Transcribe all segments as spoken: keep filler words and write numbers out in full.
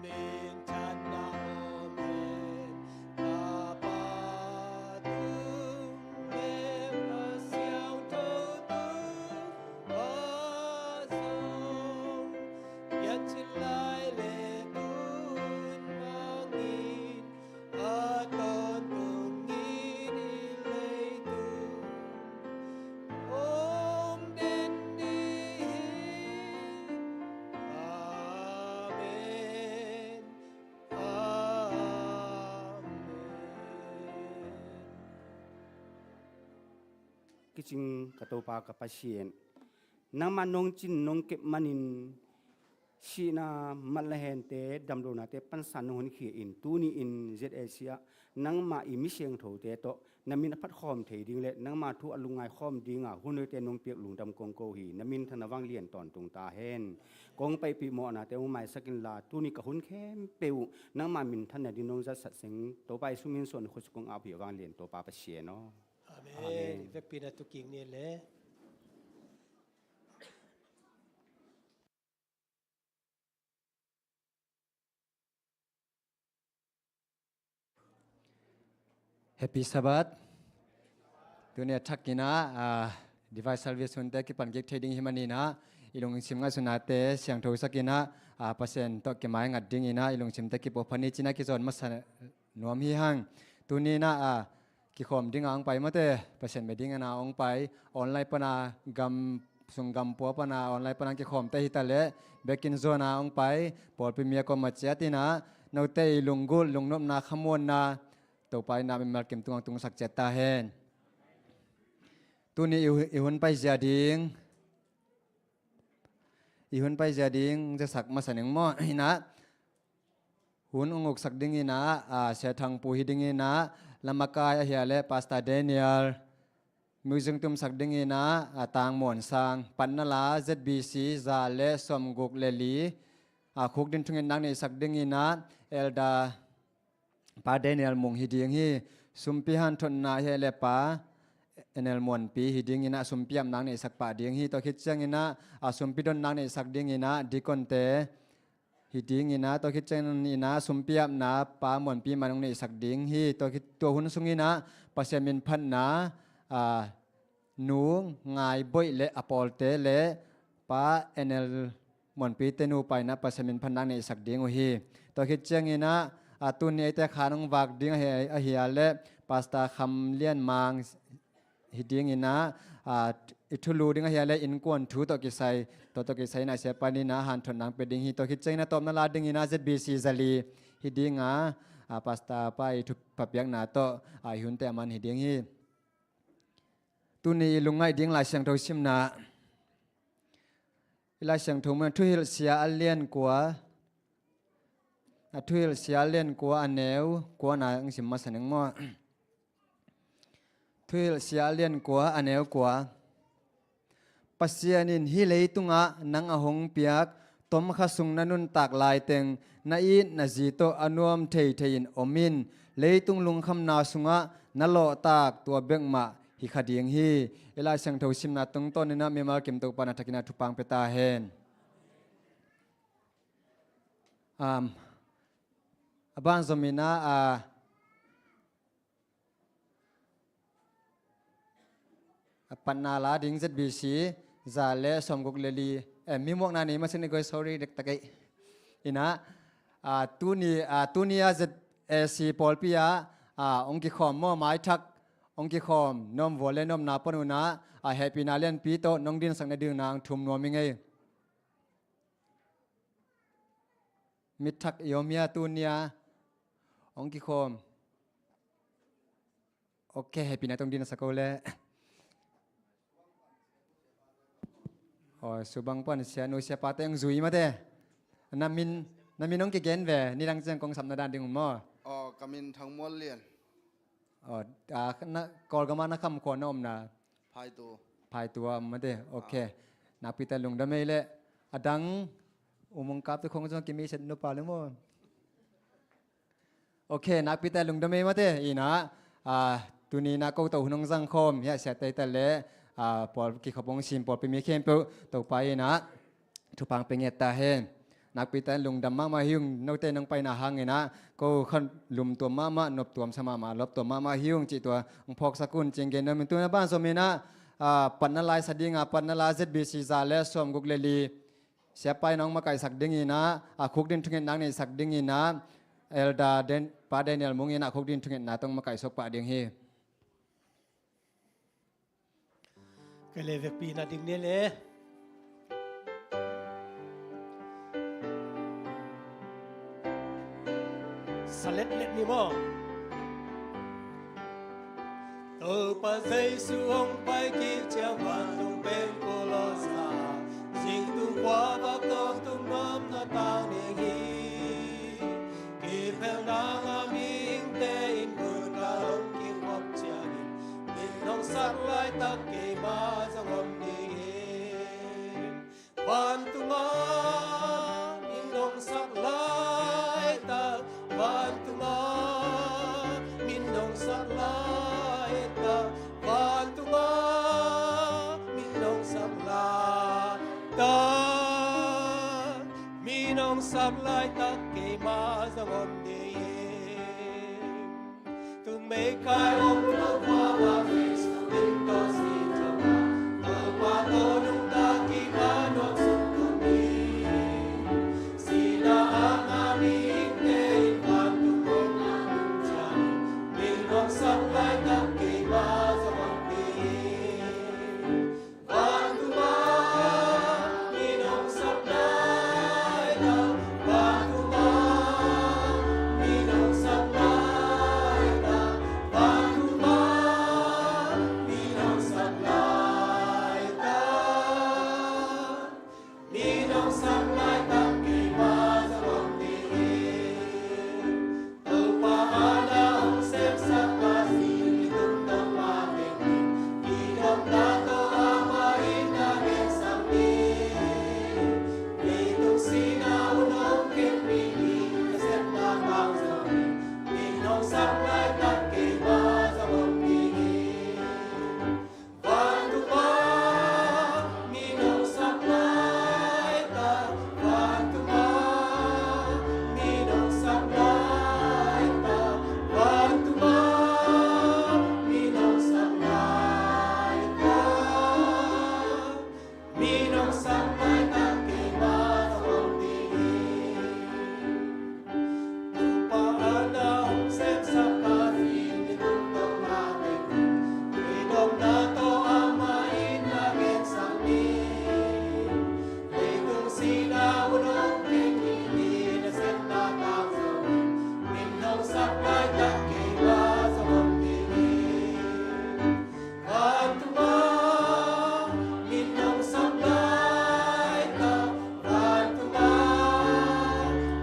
Minthanna om hen, a Pa tung le a Siangtho tung ah zong, piancil lai le tun mangin, a tawntung in i leitung om den ding hi. Amen. Amen. Kicing ka Topa ka Pasian, nangmah nong cin nong kep manin sihna, manlahente, damlohna te pansan nong honkhia in, tuni in Z A C ah nangmah i mi siangthote tawh na min a phatkhawm thei ding le nangma thu a lungngai khawm dinga hun hoihte nong piak lungdam kong ko hi. Na minthanna vanglian tawntung ta hen. Kong paipih mawhnate hong maisak inla, tuni ka hun khempeuh uh nangma minthanna ding nong zatsak seng, Topa Jesu min suan khuasu kong ap hi. A vanglian Topa Pasian aw. Amen. Amen. Vekpi na tu kik ni le. Happy Sabbath. Tuni a thak in ah, ah, device service hunte kipan kik thei ding hi manin ah, i lungsim ngaihsutnate siangtho sak in ah, ah, Pasian tawh kimaingat ding in ah, i lungsimte kipawlpha ni cin ah kizawn masa nuam hi hang. Tuni in ah, ah, kikhawm ding a hong pai mate, Pasian bia ding a na hong pai, online pana gam sung gam pua pana online pana kikhawmte hi ta leh, biakinn zuan a hong pai, pawlpi mi a kawm a ciat in ah, note i lunggulh, lungnopna, khamuanna, Topa in ah mimal kim tungah tungsak ciat ta hen. Tuni i hu-, i hun paizia ding, i hun paizia ding, zasak masa ning maw, in ah, hun hong uksak ding in ah, ah, Sia Thang Pu hi ding in ah, lamakai ahia leh Pastor Daniel, music tumsak ding in ah, ah, Tang Muan Sang, patna la Z B C za le sawmguk le li, ah, khukdin thungetna neihsak ding in ah, Elder Pa Daniel Mung hi ding hi. Sumpi hanthotna ahia leh Pa N L Muanpi hi ding in ah, sumpi apna neihsak pah ding hi. Tua khit ciangin ah, ah, sumpi donna neihsak ding in ah, deaconte hi ding in ah, tua khit ciangin ah, sumpi apna Pa Muanpi mah hong neihsak ding hi. Tua khit, tua hun sung in ah, Pasian minphatna, ah, Nu Ngai Boih le a pawlte le Pa N L Muanpi te nupa in ah Pasian minphatna neihsak ding uh hi. Tua khit ciangin ah, ah, tuni eite khan hong vak ding ahi, ahia leh Pastor Kham Lian Mang hi ding in ah, ah, i thulu ding ahia leh innkuan thu tawh kisai, tua tawh kisai in ah Sia Pa in ah hanthotna hong pia ding hi. Tua khit ciangin ah tawpna la ding in ah Z B C za li hi ding a, ah, Pastor pa i thupha piakna tawh, ah, i hunte a man hi ding hi. Tuni i lungngaih ding Lai Siangtho simna, i Lai Siangtho mun ah Thuhilh Sia a lian kua, a Thuhilh Sia a lian kua a neu kua na hong sim masa ning maw. Thuhilh Sia a lian kua a neu kua. Pasian in hih leitungah nang a hong piak tomkha sung na nuntak laiteng na it na zi tawh a nuam theithei in om in, leitung lungkhamna sungah na lawhtak tua bek mah hi kha ding hi. I Lai Siangtho simna tungtawn in ah mimal kim Topa in a thak in ah thupha hong pia ta hen. Um, a banzom in ah, ah, a patna la ding Z B C za le sawmguk le li, eh, mi muakna nei masa ni koi, sorry, dektak ei. In ah, ah, tuni, ah, tuni a Z A C pawlpi ah, ah, hong kikhawm maw, maithak hong kikhawm, nuam vua le nuamna pan un ah, ah, hehpihna lianpi tawh nong dinsak na ding na hong thum nuam ing ei. Mithak i om hia tuni a hong kikhawm? Ok, hehpihna tawh hong dinsak o le. Aw, subang pan sianu siapate hong zui mate. Na min, na min hong kigen ve, nidang ciang kong sapna dan ding un maw? Aw, ka min Thang Mual Lian. Aw, ah, na, Kawlgam ah na kham khuan na omna? Phaitu. Phaitu ah om mate. Ok. Ah. Nakpi tak lungdam ei le. A dang U Mung Kap te khong zong kimi set nupa le maw? Ok, nakpi tak lungdam ei mate. In ah, ah, tuni in ah ko tawh hun hong zang khawm hi a siate ta le, ah, pawl kikhop hong sim pawlpi mi khempeuh Topa in ah thupha hong pia ngiat ta hen. Nakpi takin lungdam mahmah hi ung, note nong paina hangin ah ko kha lumtuam mahmah, noptuam sa mahmah, loptuam mahmah hi ung cih tua hong phawksak un ci-in gen nuam ing. Tu-in ah banzom in ah, ah, patna la i sa ding a, patna la Z B C za le sawmguk le li, siapa in hong makaihsak dingin ah, a khukdin thungetna neihsak dingin ah, Elder Dan, Pa Daniel Mung in ah khukdin thungetna tawh hong makaihsak pah ding hi. Kei le vekpi na ding ni le. Sa letlet ni maw. Topa Jesu hong pai kik ciang vantung pengkul aw sa, zing tung khua vak tawntung nuam na tang ding hi. Kiphel nang a mihingte in gun kal hong kikhop ciangin, min hong sak laitak keima zong om ding hi. Vantung a min hong sak laitak, vantung a min hong sak laitak, vantung a min hong sak laitak, min hong sak laitak keima zong om ding hi. Tung meikhai om lo khua vak Jesu min tawh si thong a, Topa tawh nungta kima nuam sung tung hi. Sihna a ngah mihingte in vantung hong a nung ciang, min hong sak laitak keima zong om ding hi. Vantung a min hong sak laitak, vantung a min hong sak laitak, vantung a min hong sak laitak, min hong sak laitak keima zong om ding hi. Topa a na hong sepsak Pasian i tungtawn mah teng in, kidopna tawh amah in na gensak ni. Leitung sihna hun hong khen mi, nasepna tang zong in, min hong sak laitak keima zong om ding hi. Vantung a min hong sak laitak, vantung a min hong sak laitak, vantung a min hong sak laitak, min hong sak laitak keima zong om ding hi. Topa a na hong sepsak Pasian i tungtawn mah teng in, kidopna tawh amah in na gensak ni. Leitung sihna hun hong khen mi, nasepna tang zong in, min hong sak laitak keima zong om ding hi. Vantung a min hong sak laitak, vantung a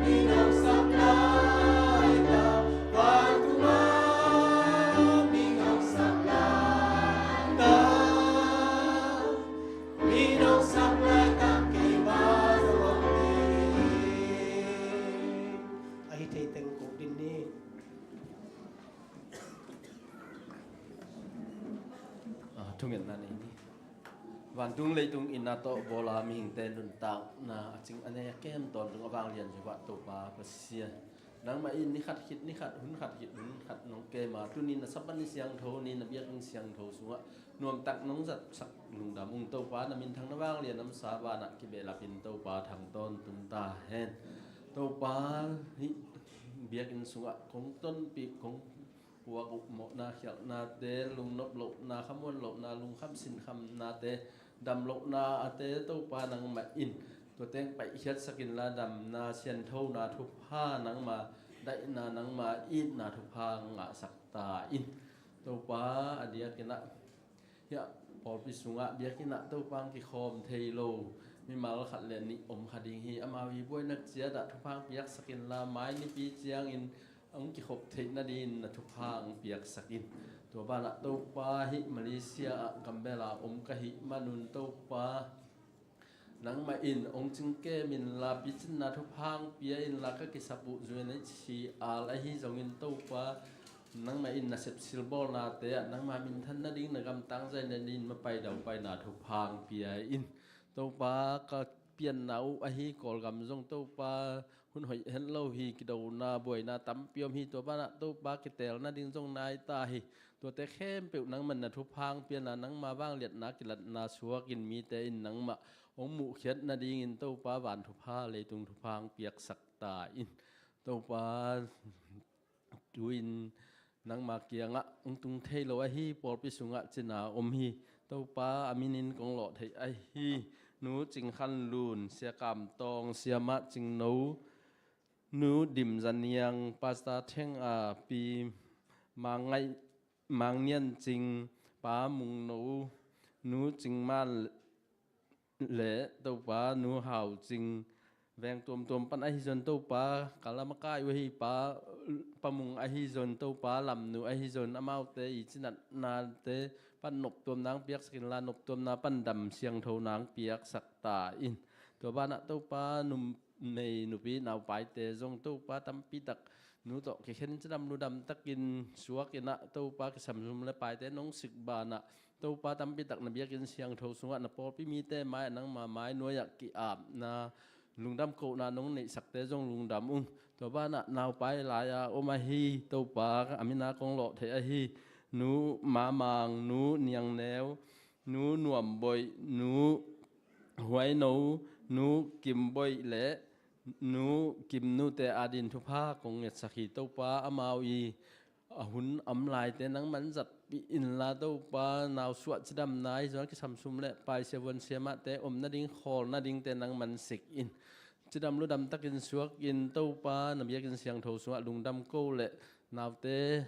min hong sak laitak, vantung a min hong sak laitak, min hong sak laitak keima zong om ding hi. A hi thei teng ko din ni. Ah, thungetna nei ni. Vantung leitung itna tawh bawl a mihingte nuntakna a cing a nei a kem tawntung a vanglian Jehovah Topa Pasian, nangmah in ni khat khit ni khat, hun khat khit hun khat nong kem a, tuni na Sabbath ni siangtho ni, na biakinn siangtho sungah nuamtak nong zatsak lungdam ung. Topa, na minthang na vanglian a masa banah kibehlapin Topa thang tawntung ta hen. Topa, hih biakinn sungah kong tonpih, kong puak uh mawhna khialhnate, lungnop lohna, khamuan lohna, lungkham sinkhamnate, dam lohnate, Topa nangmah in tua teng paihkhiatsak inla, damna, sianthona thupha nangma, daihna nangma, itna thupha ngahsak ta in. Topa, a diakin ah hiah pawlpi sungah biakinn ah Topa hong kikhawm thei lo mimal khat le nih om kha ding hi. Amau i buainak ciat ah thupha hong piaksak inla, mai nipi ciangin hong kikhop theih nadingin na thupha hong piaksak in. Tua banah Topa, hih Malaysia ah Gambela om ka hih manun Topa, nangmah in hong cingkem inla, picinna thupha hong pia inla, ka kisap uh U N H C R ahi zongin Topa, nangmah in na sepsilbawlnate ah nangmah minthan nading, na gamtang zai nadingin mapai daupaina thupha hong pia in. Topa, ka pianna uh ahi Kawlgam zong Topa hun hoih hen lo hi, kidona buaina tampi om hi. Tua banah Topa kiteel nading zong nai ta hi. Tuate khempeuh nangman na thupha hong pianna, nangma vangliatna kilatna suakin mite in nangmah hong muhkhiat nadingin Topa van thupha leitung thupha hong piaksak ta in. Topa tu-in nangma kiangah hong tung thei lo ahi pawlpi sungah cina om hi. Topa a minin kong lawh theih ahi Nu Cing Khan Lun, Sia Kam Tawng, Sia Mah Cing No, Nu Dim Za Niang, Pastor Theng A, Pi Mang Ngaih, Mang Nian Cing, Pa Mung No, Nu Cing Man le Topa Nu Hau Cing, veng tuamtuam pan ahi zong Topa ka lam a kai uh ahi Pa, Pa Mung ahi zong Topa Lam Nu ahi zong amaute i cinatnate pan noptuam nang piaksak inla, noptuamna pan dam siangtho nang piaksak ta in. Tua banah Topa numei nupi naupaite zong Topa tampi tak nu tawh kikhen cidam ludam takin suak inah Topa kisam sum le paite nong sik banah Topa tampi tak na biakinn siangtho sungah na pawlpi mite mai-ah nangma mai nuai-ah ki-apna lungdam kohna nong neihsakte zong lungdam ung. Tua banah naupai lai-a om ahi Topa a mina kong lawh theih ahi Nu Mamang, Nu Niang Neu, Nu Nuam Boih, Nu Huai No, Nu Kim Boih le Nu Kim Nute adin thupha kong ngetsak hi. Topa amau i a hun a om laite nangman zatpih inla Topa nau suah cidamna ahi zong a kisam sum le pai, sia vuan sia mahte om nading khawl nadingte nangman sik in. Cidam ludam takin suak in Topa na biakinn siangtho sungah lungdam ko le naute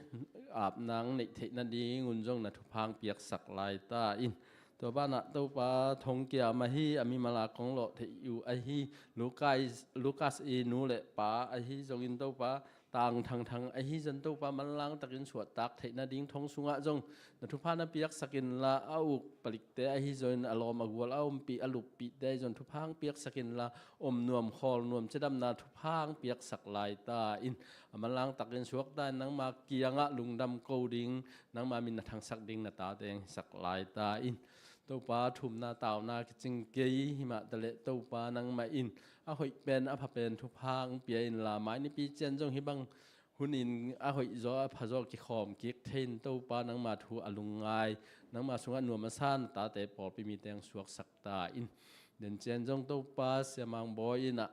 ap nang neih theih nadingun zong na thupha hong piaksak lai ta in. Tua banah Topa Thong Kiam ahi a mimal a kong lawh theih uh ahi Lukas, Lukas i nu le pa ahi zongin Topa Tang Thang Thang ahi zong Topa manlang takin suahtak theih nading thong sungah zong na thupha na piaksak inla a uk palikte ahi zongin a lawm a gual a ompih a luppihte ahi zong thupha hong piaksak inla om nuam khawl nuam cidamna thupha hong piaksak lai ta in. A manlang takin suak ta in nangma kiangah lungdam ko ding, nangma min na thangsak ding na tate hong hisak lai ta in. Topa thumna tauna kicing kei himah taleh Topa nangmah in a hoih pen a pha pen thupha hong pia inla mai nipi cian zong hih bang hunin a hoih zaw a pha zaw kikhawm kik thei in Topa nangma thu a lungngai nangma sungah nuam a sa na tate pawlpi mite hong suaksak ta in. Den cian zong Topa Sia Mang Bawi in ah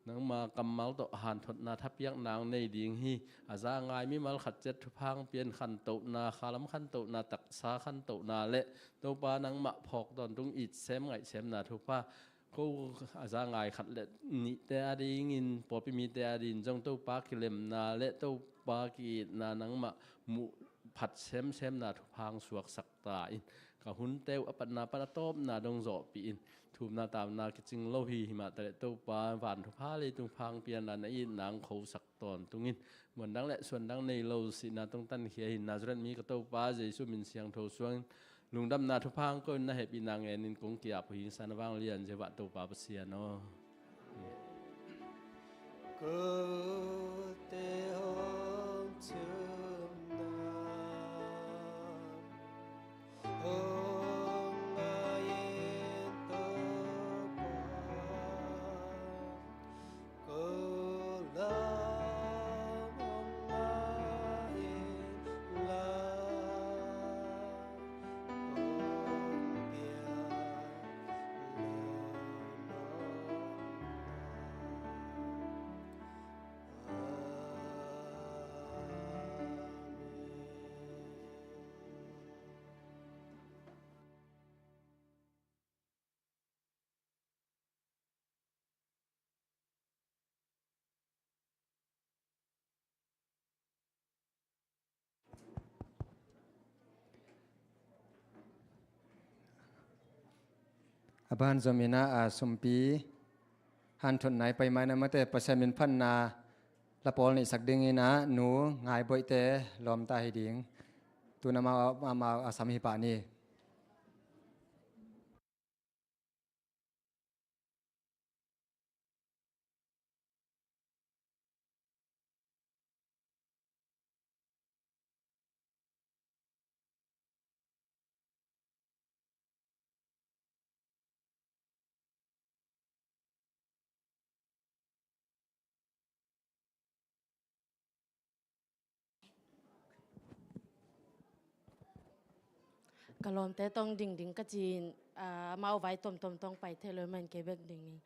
nangma kammal tawh hanthotna thapiak nang nei ding hi. A za ngai mimal khat ciat thupha hong pia in khantohna, khalam khantohna, taksa khantohna le Topa nangmah phawk tawntung it sem ngaih semna thupha ko a za ngai khat le nihte adingin pawlpi mite adin zong Topa kilemna le Topa ki-itna nangmah muh phat semsemna thupha hong suaksak ta in. Ka hunte uh a patna pan a tawpna dong zawhpih in. Thumna tauna kicing lo hi himah taleh Topa van thupha leitung thupha hong pianna na itna hong khosak tawntung in. Muandang le suandang nei lo sihna tungtan khia hi. Nazareth mi ka Topa Jesu min siangtho suangin lungdamna thupha hong ko in na hehpihna ngenin kong ki-ap uh hi. Sana vanglian Jehovah Topa Pasian aw. Kote hong thumna hong ngai in Topa. A ban zom in ah, a, sumpi hanthotna i pai mai na mate Pasian min phatna la pawl neihsak dingin ah Nu Ngai Boihte lawmta hi ding. Tu-in amau, amau a sam hi pah ni. Ka lawmte tawh ding ding ka ci-in, ah, amau vai tomtom tawh pai thei lo ahih manin kei bek ding ning.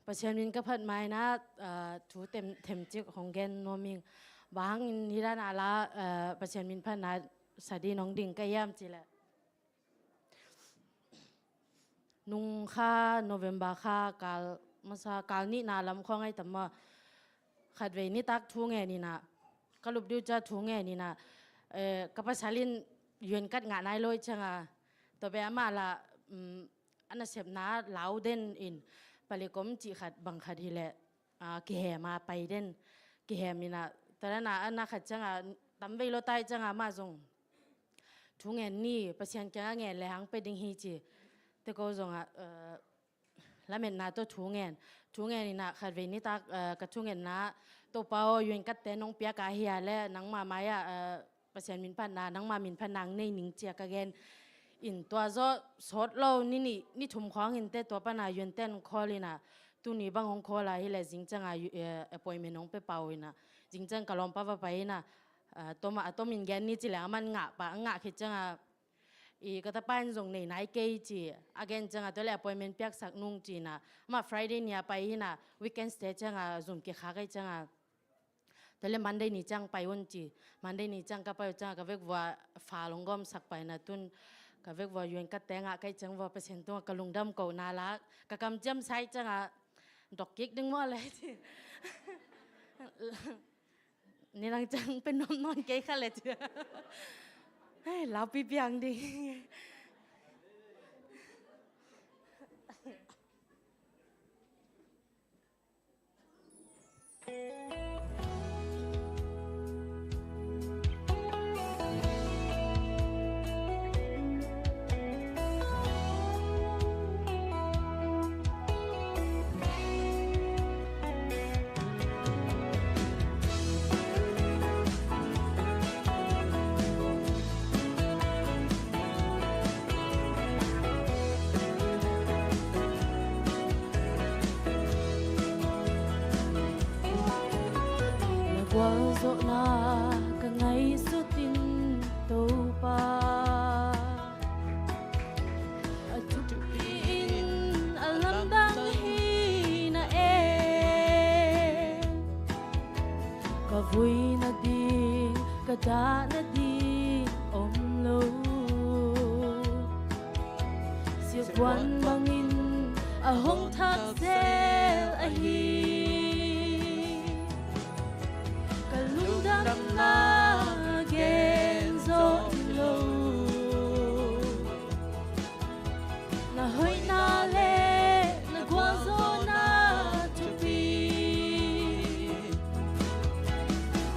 Pasian min ka phat ma-in ah, ah, thu tem, themcik hong gen nuam ing. Bang hangin hih dan a la, ah, Pasian min phatna sa dingin hong ding ka hiam cih leh, nung kha, November kha kal masa, kal nihna lam khawng ahi tam maw, khatvei nitak thu ngen in ah, ka lup ding uh ciang thu ngen in ah, eh, ka pasal in U N card ngah nai lo ahih ciangin, tua pen amah lah, um, a nasepna lau den in, palik om cih khat bang khat hi leh, ah, kihem a pai den, kihem in ah, tua dan a, a na khat ciangin, tam vei lo ta ahih ciangin amah zong thu ngen ni, Pasian kiangah ngen lehang pia ding hi ci. Te ko zong ah, eh, lametna tawh thu ngen. Thu ngen in ah khatvei nitak, eh, ka thungetna, Topa aw, U N card te nong piak a hi a leh nangma mai-ah, eh, Pasian min phatna, nangma min phatna hong nei ning ci-a ka gen in, tua zawh sawt lo ni nih, ni thum khawng hi inteh, tua pan ah U N ten call in ah, tuni bang hong call a hi leh zing ciangin, eh, appointment hong pia pah uh in ah, zing ciangin ka lawmpa va pai in ah, ah, tom, ah, tomin gen ni ci leh aman ngah pah, ngah khit ciangin, i, ka tapa in zong nei nai kei ci a gen ciangin, tua leh appointment piaksak nung ci in ah, amah Friday ni a pai hi in ah, weekends te ciangin zum kikhak ahih ciangin, tua leh Monday ni ciang pai un ci. Monday ni ciang ka pai uh ciangin ka vekvua fal hong gawmsak pah in ah, tun ka vekvua U N card te ngah ka hih ciang vua Pasian tungah ka lungdam kohna lak, ka kamciam sa ahih ciangin, dok kik ding maw leh ci. Nidang ciang pia nuam nawn kei kha leh ci. Hei, laupi piang ding. Na gualzawhna ka ngaihsut in Topa, a thupi in a lamdang hi na e. Ka vui nading, ka dah nading om lo. Siavuan bangin a hong thak zel ahi. Ka lungdamna gen zawh hi lo. Na hoihna leh na gualzawhna thupi,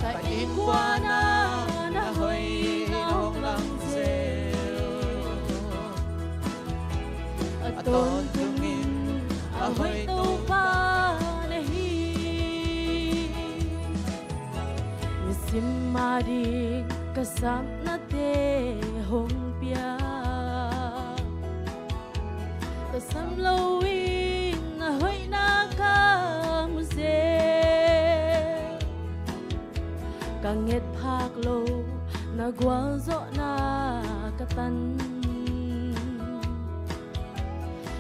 ka innkuan ah na hoihna hong lang zel. A tawntungin a hoih Topa na hi. Nisim ading ka sapnate hong pia, ka sam loin na hoihna ka mu zel. Ka nget phak lo na gualzawhna ka tan,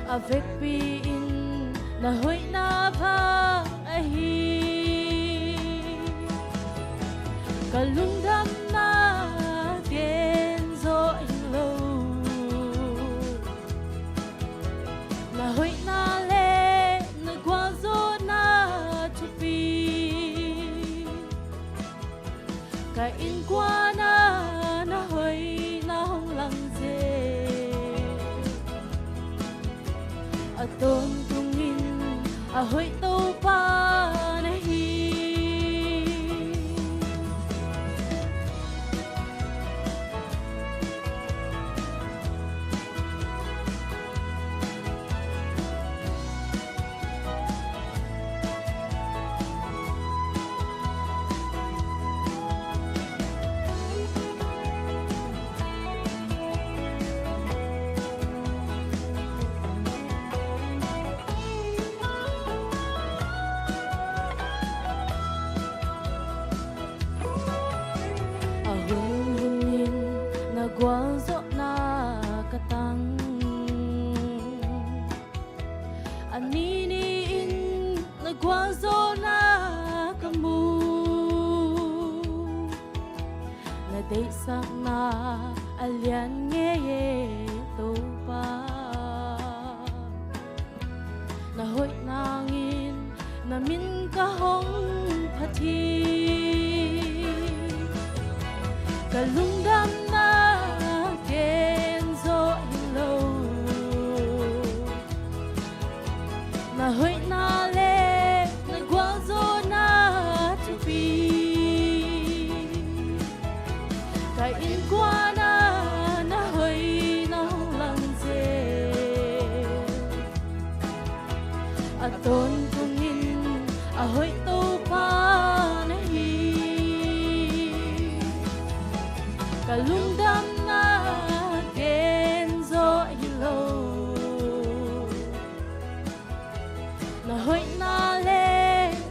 a vekpi in na hoihna vang ahi. Ka lungdamna gen zawh hi lo. Na hoihna leh na gualzawhna thupi, ka innkuan ah na hoihna hong lang zel. A tawntungin a hoih Topa na hi. Deihsakna a lian ngei e Topa, na hoih nangin na min ka hong phat hi. Ka lungdamna gen zawh hi lo, na hoihna le na gualzawhna thupi. Ka innkuan ah na hoihna hong lang zel, a tawntungin a hoih Topa na hi. Ka lungdamna gen zawh hi lo, na hoihna le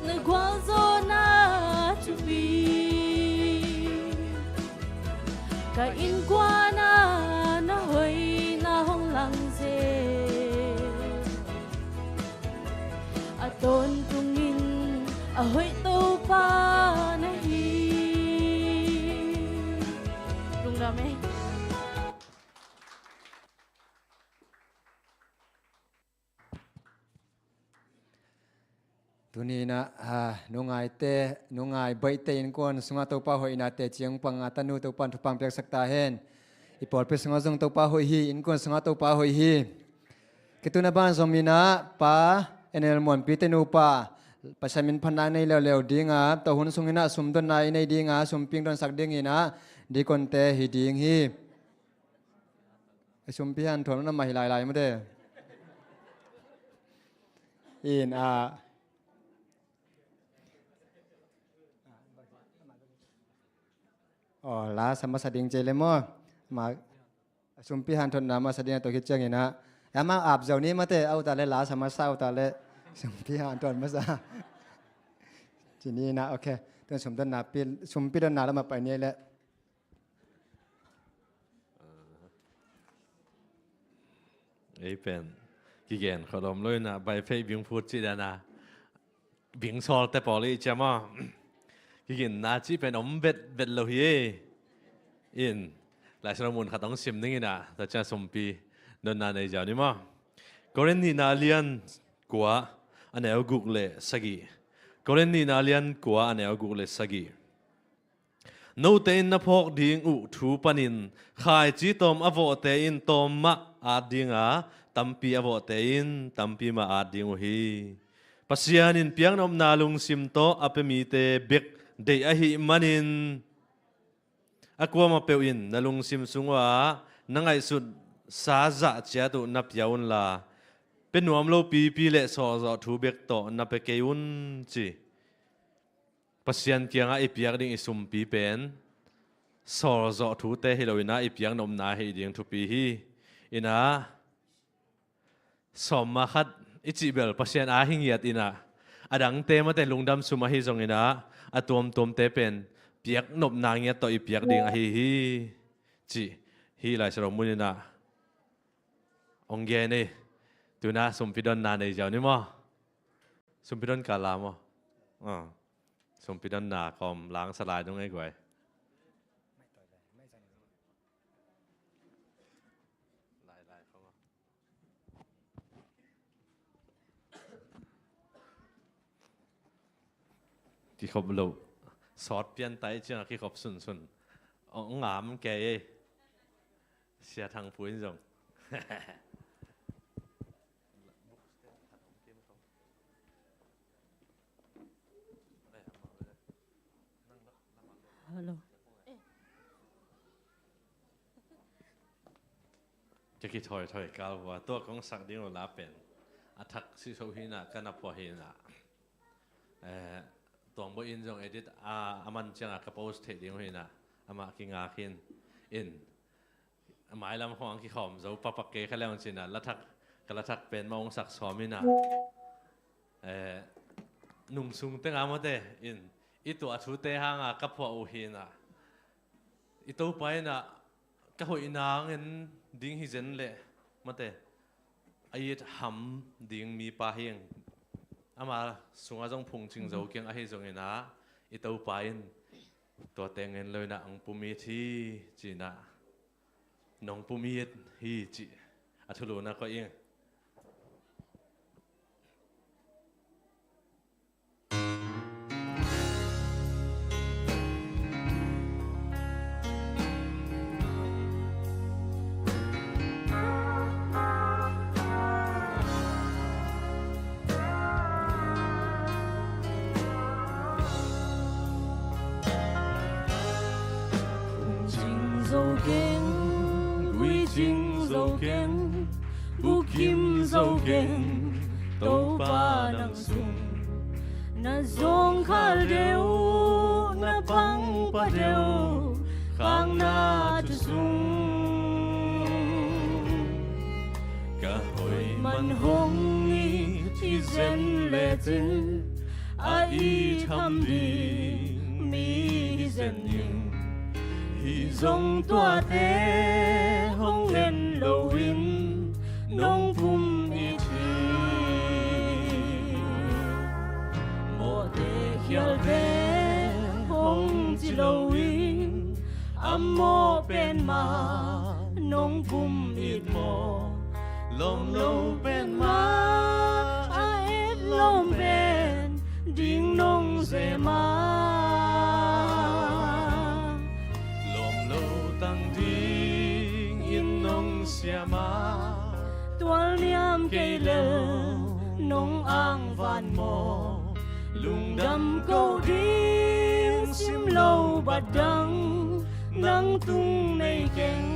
na gualzawhna thupi. Ka innkuan ah na hoihna hong lang zel, a tawntungin a hoih Topa na hi. Lungdam e. Tuni in ah, ah, nungaite, nungai baihte innkuan sungah Topa hoihna teci hong pang a, tanu Topa in thupha piaksak ta hen. I pawlpi sungah zong Topa hoih hi, innkuan sungah Topa hoih hi. Kei tuna ban zong in ah Pa N L Muanpi te nupa, Pasian min phatna nei leuleu ding a, tua hun sung in ah sumdonna i nei ding a, sumpi hong donsak ding in ah, deacon te hi ding hi. Sumpi hanthawn na mah hi lailai mate. In ah, aw, la sa masa ding ci le maw? Ma, sumpi hanthawnna masa ding a, tua khit ciangin ah, ama ap zo ni mate, a uta le la sa masa, a uta le sumpi hanthawn masa. Ci ni in ah, ok. Tun sumdonna pi, sumpi donna lam ah pai ni le. Ei pen kigen khol om lo in ah, bai phei bing phut ci dan a, bing sawl te pawl i ciam a, kiginna cih pen om vet vet lo hi ei. In, Lai Siangtho mun khat hong sim ning in ah, tua ciang sumpi donna nei ziau ni maw? Korin nihna lian kua, a neu guk le sagih. Korin nihna lian kua, a neu guk le sagih. Note in na phawk ding uh thu panin, khaici tawm a vawhte in tawm mah at ding a, tampi a vawhte in tampi mah at ding uh hi. Pasian in piaknopna lungsim tawh a pia mite bek deih ahih manin, a kuamah peuh in na lungsim sungah na ngaihsutsa zah ciat uh na pia unla, pia nuam lo pipi le sawlzawh thu bek tawh na pia kei un, ci. Pasian kiangah i piak ding i sumpi pen sawlzawh thute hi lo in ah, i piaknopna hi ding thupi hi. In ah, sawmma khat i cih bel Pasian a hi ngiat in ah, a dangte mate lungdam sum ahi zong in ah, a tuamtuamte pen piaknopna ngiat tawh i piak ding ahi hi, cih hih Lai Siangtho mun in ah hong gen hi. Tun ah sumpi donna nei ziau ni maw? Sumpi don kal la maw? Ah. Sumpi donna kawm lang sa lai nung ei guai. Kikhop lo. Sawt pian tai ciang a kikhop sunsun. Ong ngam kei ei. Sia Thang Pu in zong. Hello. Ka kithawithawi kal vua, tua kong sak ding uh la pen a thak sihso hi in ah, ka na pua hi in ah. Eh, Tuang Bawi in zong edit a, a man ciangah ka post theih ding uh hi in ah, amah kingak hi in. A mailam khawng kikhawm zo pakpak kei kha leng ci in ah, la thak, ka la thak pen mah hong sak sawm hi in ah. Eh, nungsung tengah mate in i tuah thute hangah ka phuah uh hi in ah, i Topa in ah ka hoih nangin ding hi zen leh mate, a it ham ding mipa hi ing. Ama sungah zong phungcing zo kiang ahi zongin ah, i Topa in Tua teng in lo in ah hong pum it hi ci-in ah, nong pum it hi cih a thulu na koih ing. Phungcing zo keng, guicing zo keng, bukim zo keng, Topa nang sung. Na zawngkhal deuh, na pangpa deuh, khakna thu sung. Ka hoih man hong it hi zen lecin, a it ham ding mi hi zen ing. Hih zong tuate hong en loin nong pum it hi. Mawhte khialte hong ci loin, a mawh pen mah nong pum it maw? Lawm lo pen mah a et lawm pen ding nong sem a, lawm lo tang dingin nong siam a, tualniam kei lel nong angvan maw? Lungdam ko ding sim lo bat dang nang tung nei keng.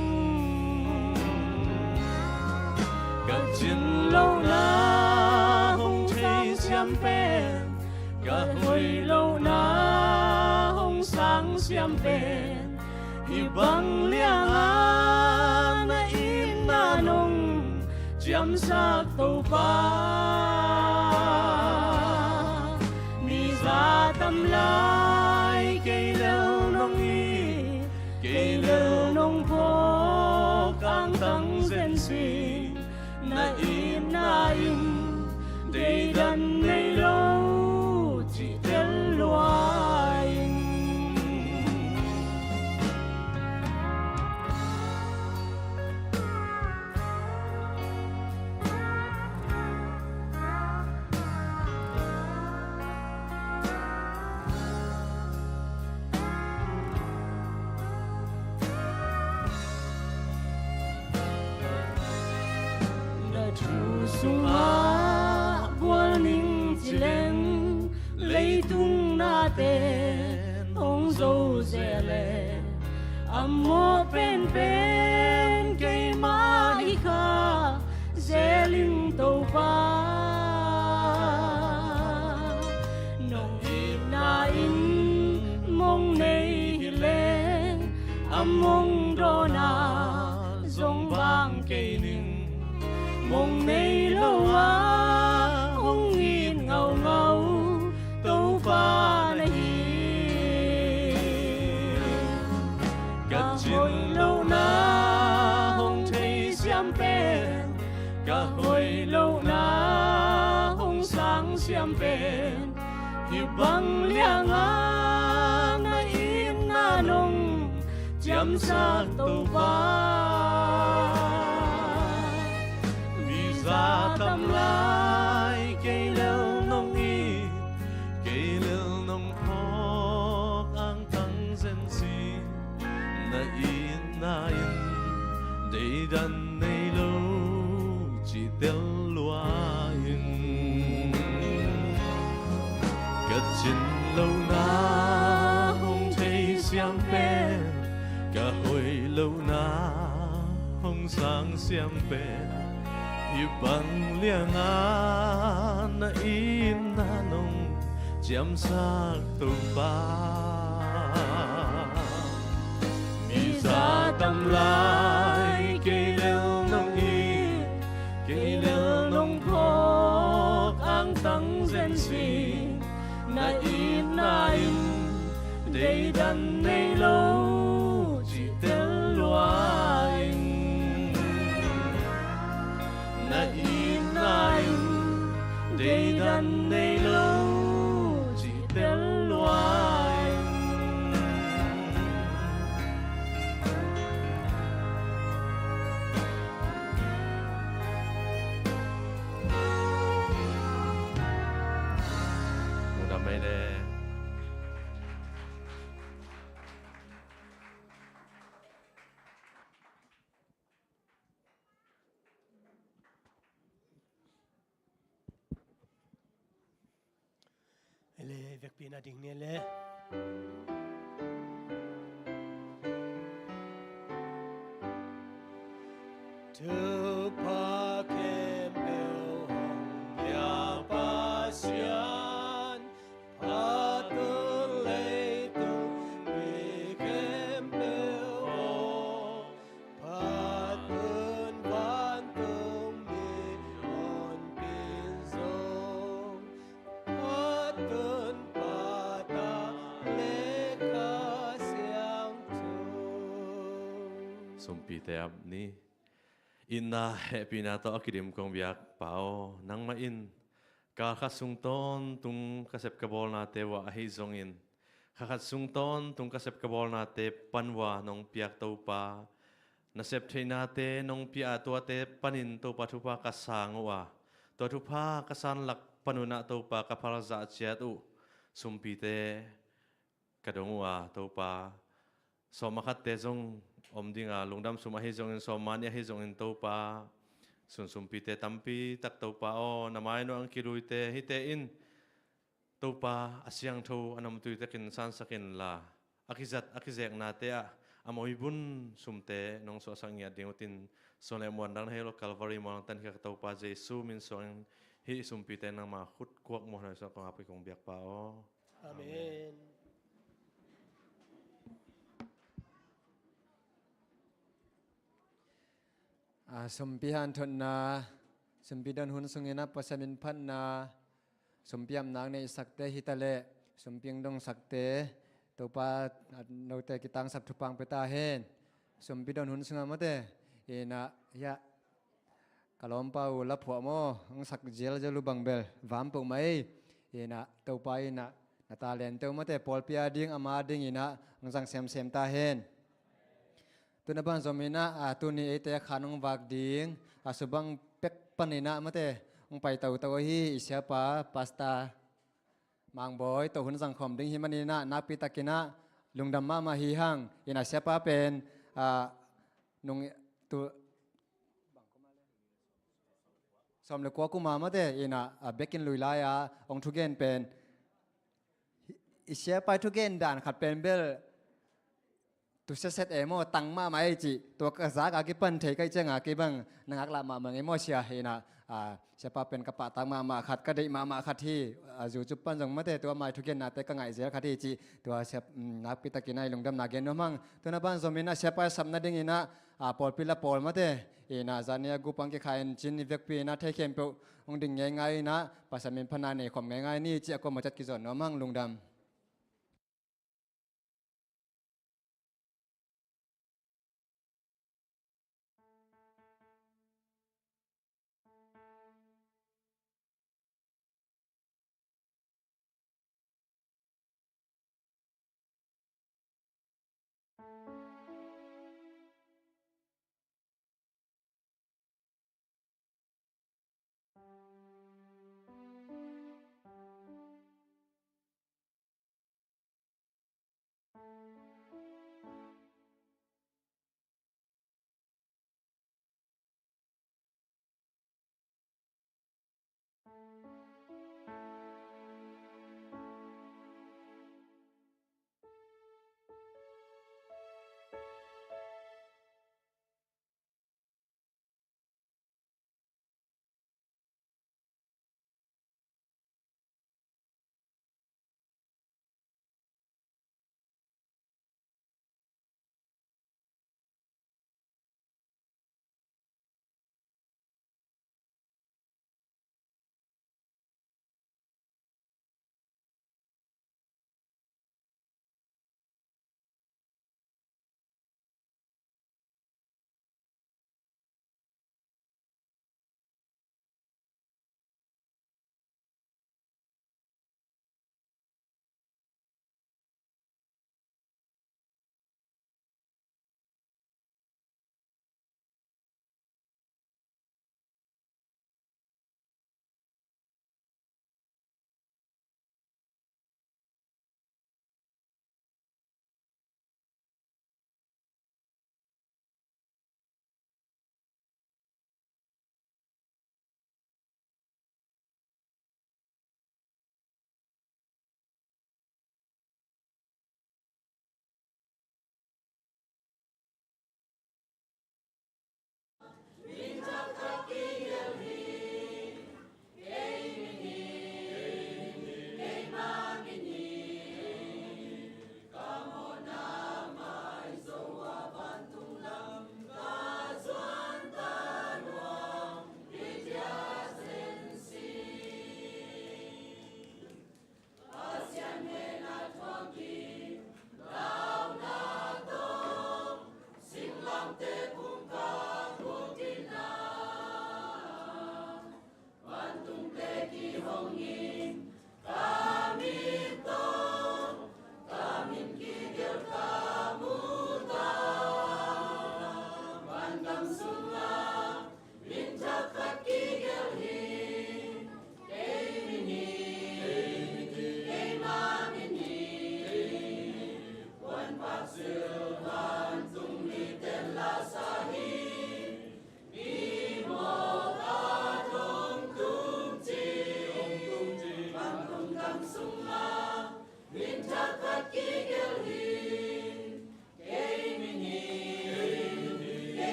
Ka cin lohna hong theisiam pen, ka hoih lohna hong sangsiam pen, hih bang lianga na itna nong ciamsak Topa. Mi za tam lai kei lel nong it, kei lel nong phawk angtang zen sing. Na itna in deidan nei lo cih tel lua ing. Na thu sungah bual ning ci leng, leitung nate'n hong zo zel e. A mawh penpen keimah hi kha zel ing Topa. Nong itna in mong nei hi leng, a mong dawnah zong vang kei ning. Mong nei lo a hong it ngaungau Topa na hi. Ka cin lohna hong theisiam pen, ka hoih lohna hong sangsiam pen, hih bang lianga na itna nong ciamsak Topa. Mi za tam lai kei lel nong it, kei lel nong phawk angtang zen sing. Na itna in deidan nei lo cih tel lua ing. Ka cin lohna hong theisiam pen, ka hoih lohna hong sangsiam pen, hih bang lianga na itna nong ciamsak Topa. Mi za tam lai kei lel nong it, kei lel nong phawk angtang zen sing. Na itna in deidan nei lo cih tel lua ing. Na itna in deidan nei lo cih tel lua ing. Vekpi na ding ni le. Thupha khempeuh hong pia Pasian, phatun leitung mi khempeuh aw, phatun vantung mi honpin zong, phatun pata le Kha Siangtho. Sumpite ap ni. Itna hehpihna tawh a kidim kong biak Pa aw, nangmah in kal khat sung tawntung ka sep ka bawlnate uah ahi zongin, kha khat sung tawntung ka sep ka bawlnate pan uah nong piak Topa, na sep theihnate nong pia a tuate panin Topa thupha ka sang uh a, tua thupha ka san lak panun ah Topa ka phalzah ciat uh sumpite ka dong uh a Topa, sawm a khatte zong om ding a, lungdam sum ahi zongin, sawm mah nih ahi zongin Topa, sunsumpite tampi tak Topa aw, na mai nuang kiluite hihte in Topa a siangtho a namtui takin sansak inla, a kizat a kizeknate ah a mawibun sumte nong suahsak ngiat ding uh tin, suan le muan dang na hei lo Calvary muang tan khia ka Topa Jesu min suangin hih sumpite nangma khut kuak muan hoi suak kong hapki kong biak Pa aw. Amen. A, sumpi hanthotna, sumpi don hun sungin a Pasian min phatna, sumpi amnak neihsakte hi ta leh, sumpi hong dongsakte, Topa, a, note kitangsap thupha hong pia ta hen. Sumpi don hun sungah mate, ina, ya, ka lawmpa uh la phuah maw, hong sak zialzial uh bang bel vam peuhmah ei. Ina, Topa ina, na talente uh mate, pawlpi a ding, ama ding ina, hong zang semsem ta hen. Tuna ban zom ina, a, tuni eite a khan hong vak ding a subang pek pan ina mate, hong pai toto ahi i siapa, Pastor Mangbawi tawh hun zang khawm ding hi man ina, nakpi tak ina, lungdam mahmah hi hang. Ina, siapa pen, a, nung tu sawm le kua kum a mate ina, a, bekin lui lai-a hong thugen pen, i siapa i thugen dan khat pen bel tu siaset e maw, tang mahmah ei cih, tua ka zak a kipan thei ka hih ciang a kei bang na ngaklah mahmah ngei maw sia ina, a, siapa pen ka pahtak mahmah khat, ka deih mahmah khat hi. A, YouTube pan zong mate tua ama i thugen nate ka ngaih zel khat hi cih, tua siap, um, nakpi tak ina i lungdamna gen nuam hang. Tuna ban zom ina siapa i sapna ding ina, a, pawlpi la pawl mate ina, zani a gup ang kikhai in cin i vekpi ina thei khempeuh hong ding ngeingai ina, Pasian min phatna nei khawm ngeingai ni cih a kuamah ciat kizawn nuam hang, lungdam.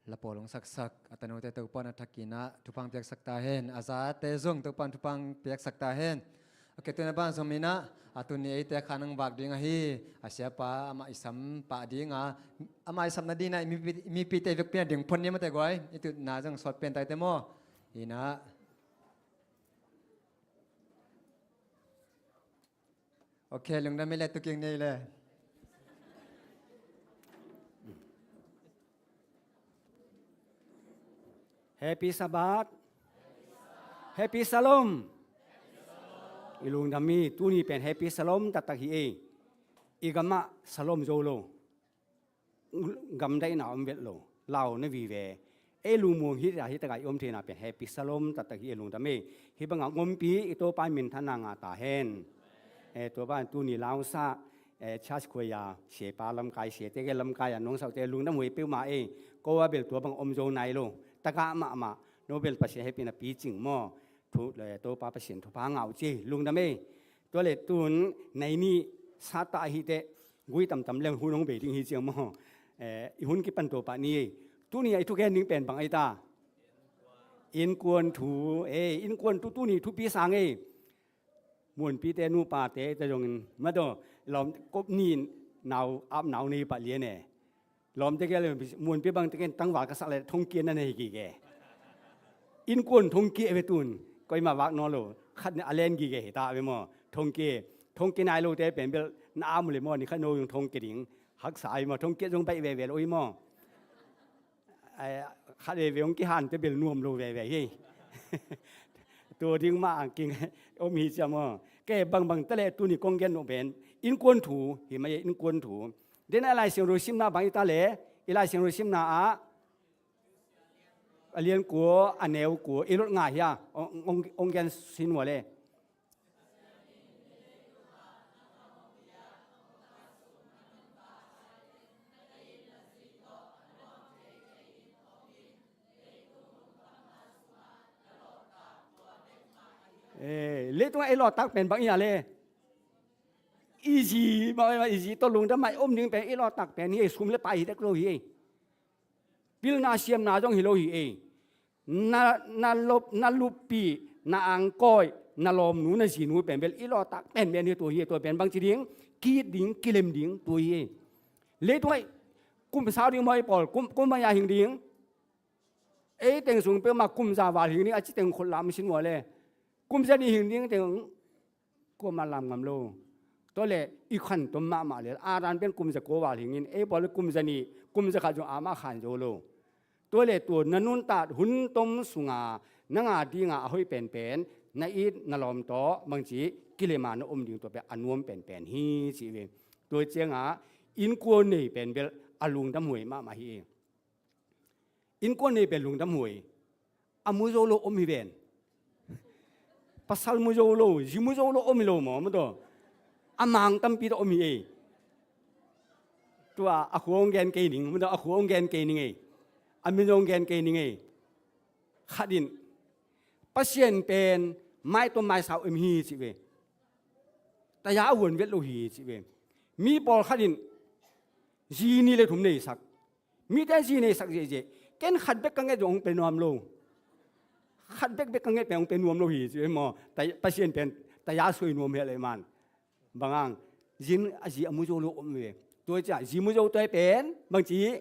la pawl hong saksak a tanote Topa'n a thakin ah thupha piaksak ta hen. A zate zong Topa'n thupha piaksak ta hen. Ok, tuna ban zong in ah, a tuni eite kha nang vak ding ahi a siapa amah i sam pah ding a, amah i sam nading in ah i mipi, mipite i vekpi in ah ding phot ni mate guai. I tutna zong sawt pen ta ei te maw? In ah. Ok, lungdam ei le, tu kik ni ei le. Happy Sabbath. Happy Shalom. I lungdam ei, tuni pen Happy Shalom taktak hi ei. I gam ah Shalom zo lo, gamdaihna om vet lo, lau na vive. Ei lungmuang hi a, hi tak a i om theihna pen Happy Shalom taktak hi ei, lungdam ei. Hih bang a ompih i Topa minthanna ngah ta hen. Eh, tua ban tuni lausa, eh, church choir, siapa lamkai, siate gel lamkai a nong saute lungdam huai peuhmah ei. Ko a bel tua bang om zo nai lo. Taka mahmah, no bel Pasian hehpihna picing maw? Thu, eh, Topa Pasian thupha ngah uh ci, lungdam ei. Tua le tun nai nih sat ta ahih teh, gui tamtam leng hun hong bei ding hi ciang maw? Eh, i hun kipan to pah ni ei. Tuni a i thugen ding pen bang ei ta? Innkuan thu, eh, innkuan thu tuni thupi sang ei. Muanpite nupate ta zongin, madaw, lawm kop ni nau, ap nau nei pah lian e. Lawmte kia le, muanpi bang tekin tangval ka sak le thongkia na nei gige. Innkuan thongkia ve tun, koimah vak nawn lo, khat ni a len gige hi ta ve maw, thongkia. Thongkia nai lote pen bel na am uh le maw, ni khat no zong thongkia ding, haksa ai maw, thongkia zong baih veve lo hi maw. Ai, khat veve hong kihante bel nuam lo veve hi. Tua ding mah ang king om hi cia maw. Kei bangbang ta le tuni kong gen uh pen, innkuan thu, hi mai innkuan thu. Den a i Lai Siangtho simna bang i ta le, i Lai Siangtho simna ah, a lian kua, a neu kua, i lot nga hi a, ong, ong, ong gen sin ua le. Eh, leitungah i lawhtak pen bang i a le. I zi, bang i zi tawh lungdam a i om ding pen i lawhtak pen hi, sum le pai hi dek lo hi. Pilna siamna zong hi lo hi ei. Na, na lop, na luppih, na angkawih, na lawmnu, na zinu pen bel i lawhtak pen pen hi tua hi, tua pen bang ci ding, ki-it ding, kilem ding, tua hi ei. Leitungah kum sau ding maw i pawl, kum, kum mai a hing ding. Ei teng sung peuhmah kum za val hing ding, a ci teng khut lam sin ua le. Kum za nih hing ding teng, kuamah lam ngam lo. Tua le i khan tom mahmah le, Adam pen kum za kua val hingin, ei pawl le kum za nih, kum za khat zong amah khan zo lo. Tua le tua na nuntat hun tom sunga na nga dinga a hoih penpen, na it na lawm tawh bangci kilema na om ding tua pen a nuam penpen hi ci ve. Tua ciangah innkuan nei pen bel a lungdam huai mahmah hi. Innkuan nei pen lungdam huai. A mu zo lo om hi ven. Pasal mu zo lo, zi mu zo lo om hi lo maw, maw tawh. A mang tampi tawh om hi ei. Tua a khua hong gen kei ning, maw tawh, a khua hong gen kei ning ei. A min hong gen kei ning ei. Khat in, Pasian pen mai tawh mai sau em hi ci ve. Taya a huan vet lo hi ci ve. Mi pawl khat in zi nih le thum neisak. Mite zi neisak ziahziah. Ken khat bek ka nget zong hong pe nuam lo. Khat bekbek ka nget pen hong pe nuam lo hi ci ve maw. Pasian pen taya soi nuam hi a leh man. Bang hang, zin a zi a mu zo lo om ve. Tua ciah zi mu zo tua pen bangci,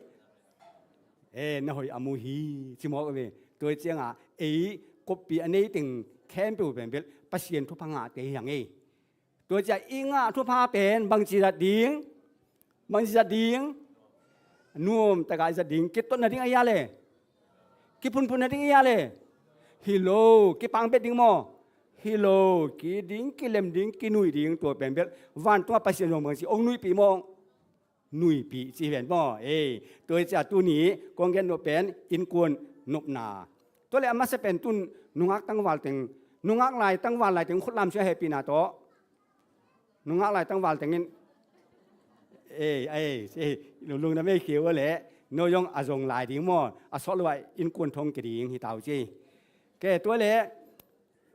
eh, na hoih a mu hi ci mawk ve. Tua ciangah ei koppi a nei teng khempeuh pen bel Pasian thupha ngahte hi hang ei. Tua ciah i ngah thupha pen bangci zat ding, bangci zat ding, nuam takah zat ding, kitotna ding a hia le, kiphunphunna ding a hia le, hi lo, kipang bet ding maw, hi lo, ki ding, kilem ding, kinuih ding, tua pen bel vantungah Pasian zong bangci hong nuihpih maw, nuihpih ci hi ven maw. Ei, tua hi ciah tuni kong gen nop pen innkuan nopna. Tua le a masa pen tun nungak tangval teng, nungak lai tangval lai teng khutlam sia hehpihna tawh. Nungak lai tangval tengin, ei, ei, ei, lungdam ei kheu a le, no zong a zong lai ding maw, a sawt lo ah innkuan thong ke ding hi tau ci. Ke tua le,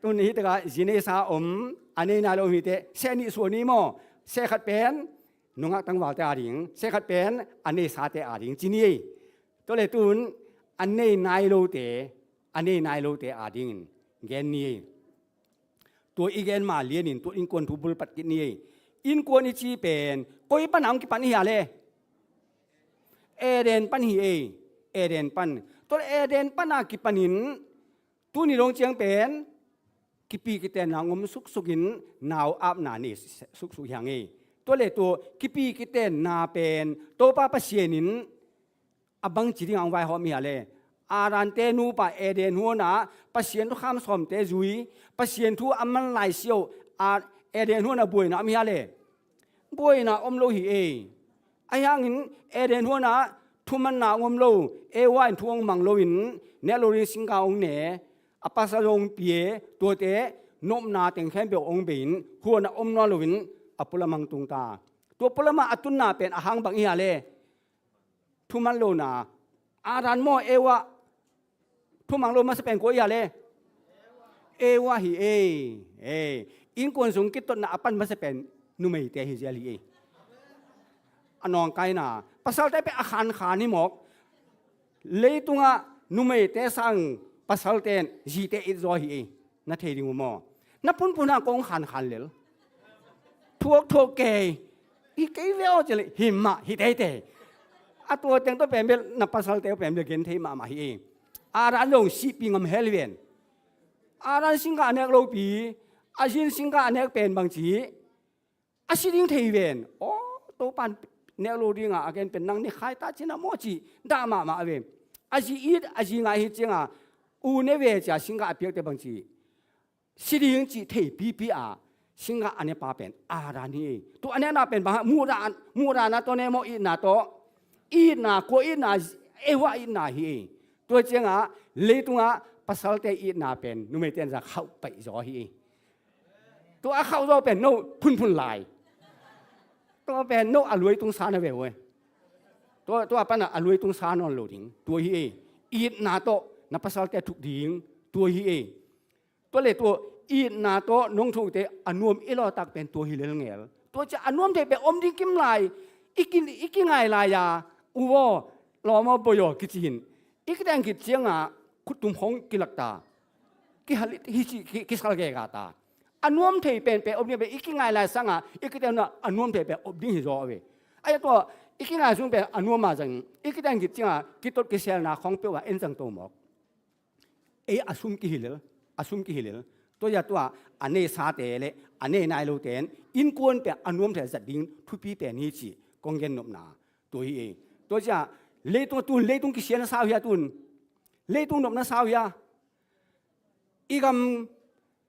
tun hi taka zi nei sa om, a nei nai lo om hi te, seh nih suah ni maw, seh khat pen, nungak tangvalte a ding, seh khat pen a neisate a ding ci ni ei. Tua le tun a nei nai lote, a nei nai lote adingin gen ni ei. Tua i gen ma lianin tua innkuan thu bulpat kik ni ei. Innkuan i ci pen koi pana hong kipan i hia le? Eden pan hi ei. Eden pan. Tua Eden pana kipanin tuni dong ciang pen kipi kitenna ngom suksukin nau apna nei suksuk hi hang ei. Tua le tua kipi kitenna pen Topa Pasian in a bangci ding a hong vaihawm hi hia le? Adante nupa Eden huanah Pasian thukham sawmte zui, Pasian thu a man lai siau a Eden huanah buaina om hi hia le? Buaina om lo hi ei. Ahi hangin Eden huanah thumanna hong om lo, Eva in thu hong mang loin nek lo ding singkah hong ne, a pasal zong pia, tuate nopna teng khempeuh hong bei-in huanah om nawn loin a pualamah hong tung ta. Tua pualamah a tunna pen a hang bang hi hia le? Thuman lona. Adam maw, Eva? Thumang lo masa pen kua hi hia le? Eva hi ei. Ei. Innkuan sung kitotna a pan masa pen numeite hi zel hi ei. A nawngkaina pasalte pen a khankhan hi mawk. Leitungah numeite sang pasalte in zite it zaw hi ei. Na thei ding uh maw? Na phunphun hang kong khankhan lel. Thuak thuak kei. Hi kei ve aw ci le hi mah hi teitei. A tua teng tawh pen bel na pasalte uh pen bel gen thei mahmah hi ei. Adam zong sihpi ngam hel ven. Adam singkah a nek lopi, a zin singkah a nek pen bangci a si ding thei ven. Aw, Topan nek lo dinga a gen pen nang ne khai ta cina maw ci dah mahmah ve. A zi it, a zi ngai hi cianga u ne ve cia singkah a piakte bangci si ding cih thei pipi a singkah a nepa pen Adam hi ei. Tua a nekna pen bang muhdahna tawh ne maw, itna tawh? Itna, kua itna? Eva itna hi ei. Tua ciangah leitungah pasalte itna pen numeite in za khauh paih zaw hi ei. Tua a khauh zaw pen no phunphun lai. Tua pen no a luai tung sa na ve uh ei. Tua, tua panah a luai tung sa nawn lo ding tua hi ei. Itna tawh na pasalte thuk ding tua hi ei. Tua le tua itna tawh nong thukte a nuam i lawtak pen tua hi lelngel. Tua cia a nuam thei pen om ding kim lai. I ki, i kingai lai a, u aw, lawm aw, boi aw kici in i kiteng khit ciangah khuttum khong kilak ta. Kihal hi ci, ki, kisal gega ta. A nuam thei penpen om ding pen i kingai lai sangah i kiteng a nuam thei pen om ding hi zaw ve. Ahi tua i kingai sung pen a nuam a zang i kiteng khit ciangah kitot kiselna khong peuh a en zang to mawk. Ei a sum kihilel, a sum kihilel. Tua ya tua a nei sate le a nei nai lote in innkuan pen a nuam thei zat ding thupi pen hi ci kong gen nopna tua hi ei. Tua cia leitung tun leitung kisian a sau hia tun? Leitung nopna sau hia? I gam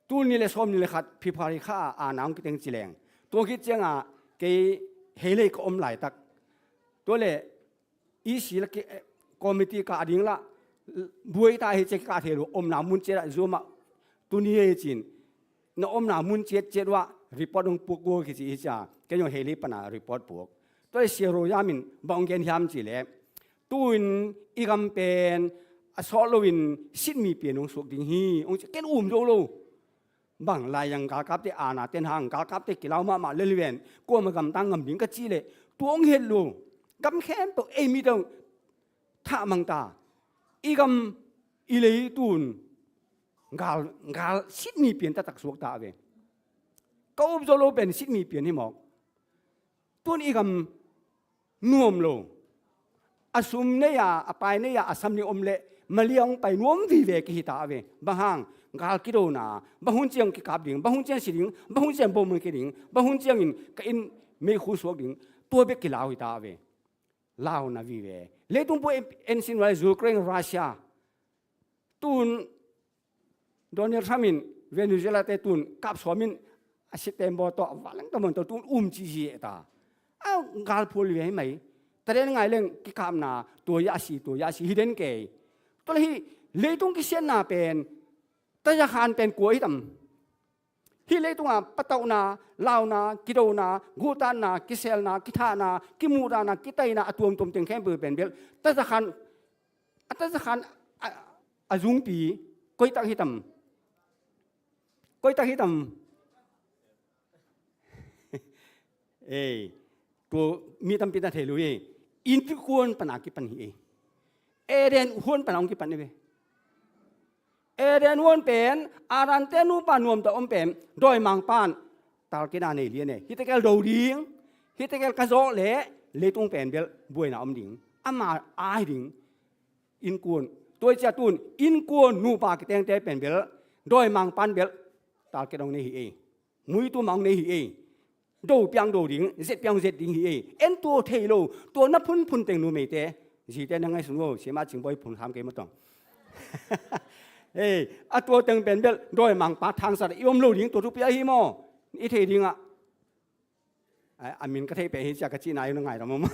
tul ni le sawm ni le khat February kha a ana hong kiteng ci leng. Tua khit cianga kei Heilei ka om laitak. Tua le E C la ki, eh, committee kah ding lah buai ta hi cia kikah thei lo, omna mun ciat ah Zoom ah tuni hi cin na omna mun ciat ciat uah report hong puak gua kici hi cia. Kei zong Heilei pana report puak. Tua hi Sia Ro Yam in bang hong gen hiam ci leh, tu-in i gam pen a sawt loin sitmi pian hong suak ding hi hong ci, ken um zo lo. Bang lai yang galkapte ana ten hang galkapte kilau mahmah lel hi ven. Kuama gamtang ngam ding ka cih leh tua hong het lo. Gam khempeuh ei mi deuh thah mang ta. I gam i lei tun gal, gal sitmi pian taktak suak ta ve. Ka up zo lo pen sitmi pian hi mawk. Tun i gam nuam lo. A sum nei a, a pai nei a, a sam ni om leh Malaysia hong pai nuam vive kihi ta ve. Bang hang? Gal kidona. Bang hun ciang kikap ding, bang hun ciang si ding, bang hun ciang bom ki ding, bang hun ciangin ka inn meikhu suak ding. Tua bek kilau hi ta ve. Launa vive. Leitung pu en, en sin vai Ukraine, Russia. Tun Donald Trump in Venezuela te tun kap sawm in a si tembaw tawh a valeng tamon tawh tun um ci zi ta. A gal phul ve hi mai. Taren ngai leng kikapna tua ya si, tua ya si hi den kei. Tua le hi leitung kisianna pen tazakhan pen kua hi tam? Hi leitunga patauhna, launa, kidona, guhtatna, kiselna, kithahna, kimuhdahna, kitaina a tuamtuam teng khempeuh pen bel tazakhan a tazakhan a, a zungpi koitak hi tam? Koitak hi tam? Ei, tua mi tampi na thei lo ei. Innkuan pana kipan hi ei. Eden huan pan a hong kipan hi ve. Eden huan pen Adam te nupa nuamta om pen dawimangpa'n target a nei lian e. Hihte kel do ding, hihte kel ka zawh leh leitung pen bel buaina om ding. Ama ai ding. Innkuan. Tua hi ciang tun innkuan nupa kitengte pen bel dawimangpa'n bel target hong nei hi ei. Muitu mah hong nei hi ei. Do piang do ding, zet piang zet ding hi ei. En tua thei lo, tua na phunphun teng numeite, zite na ngaihsun lo, siama Cingbawi phun sam kei maw tong. Ei, a tua teng pen bel dawimangpa thangsat i om lo ding, tua thupi ahi maw? I thei dingah a, a min ka theih peh hi cia ka cihna i na ngai ram maw.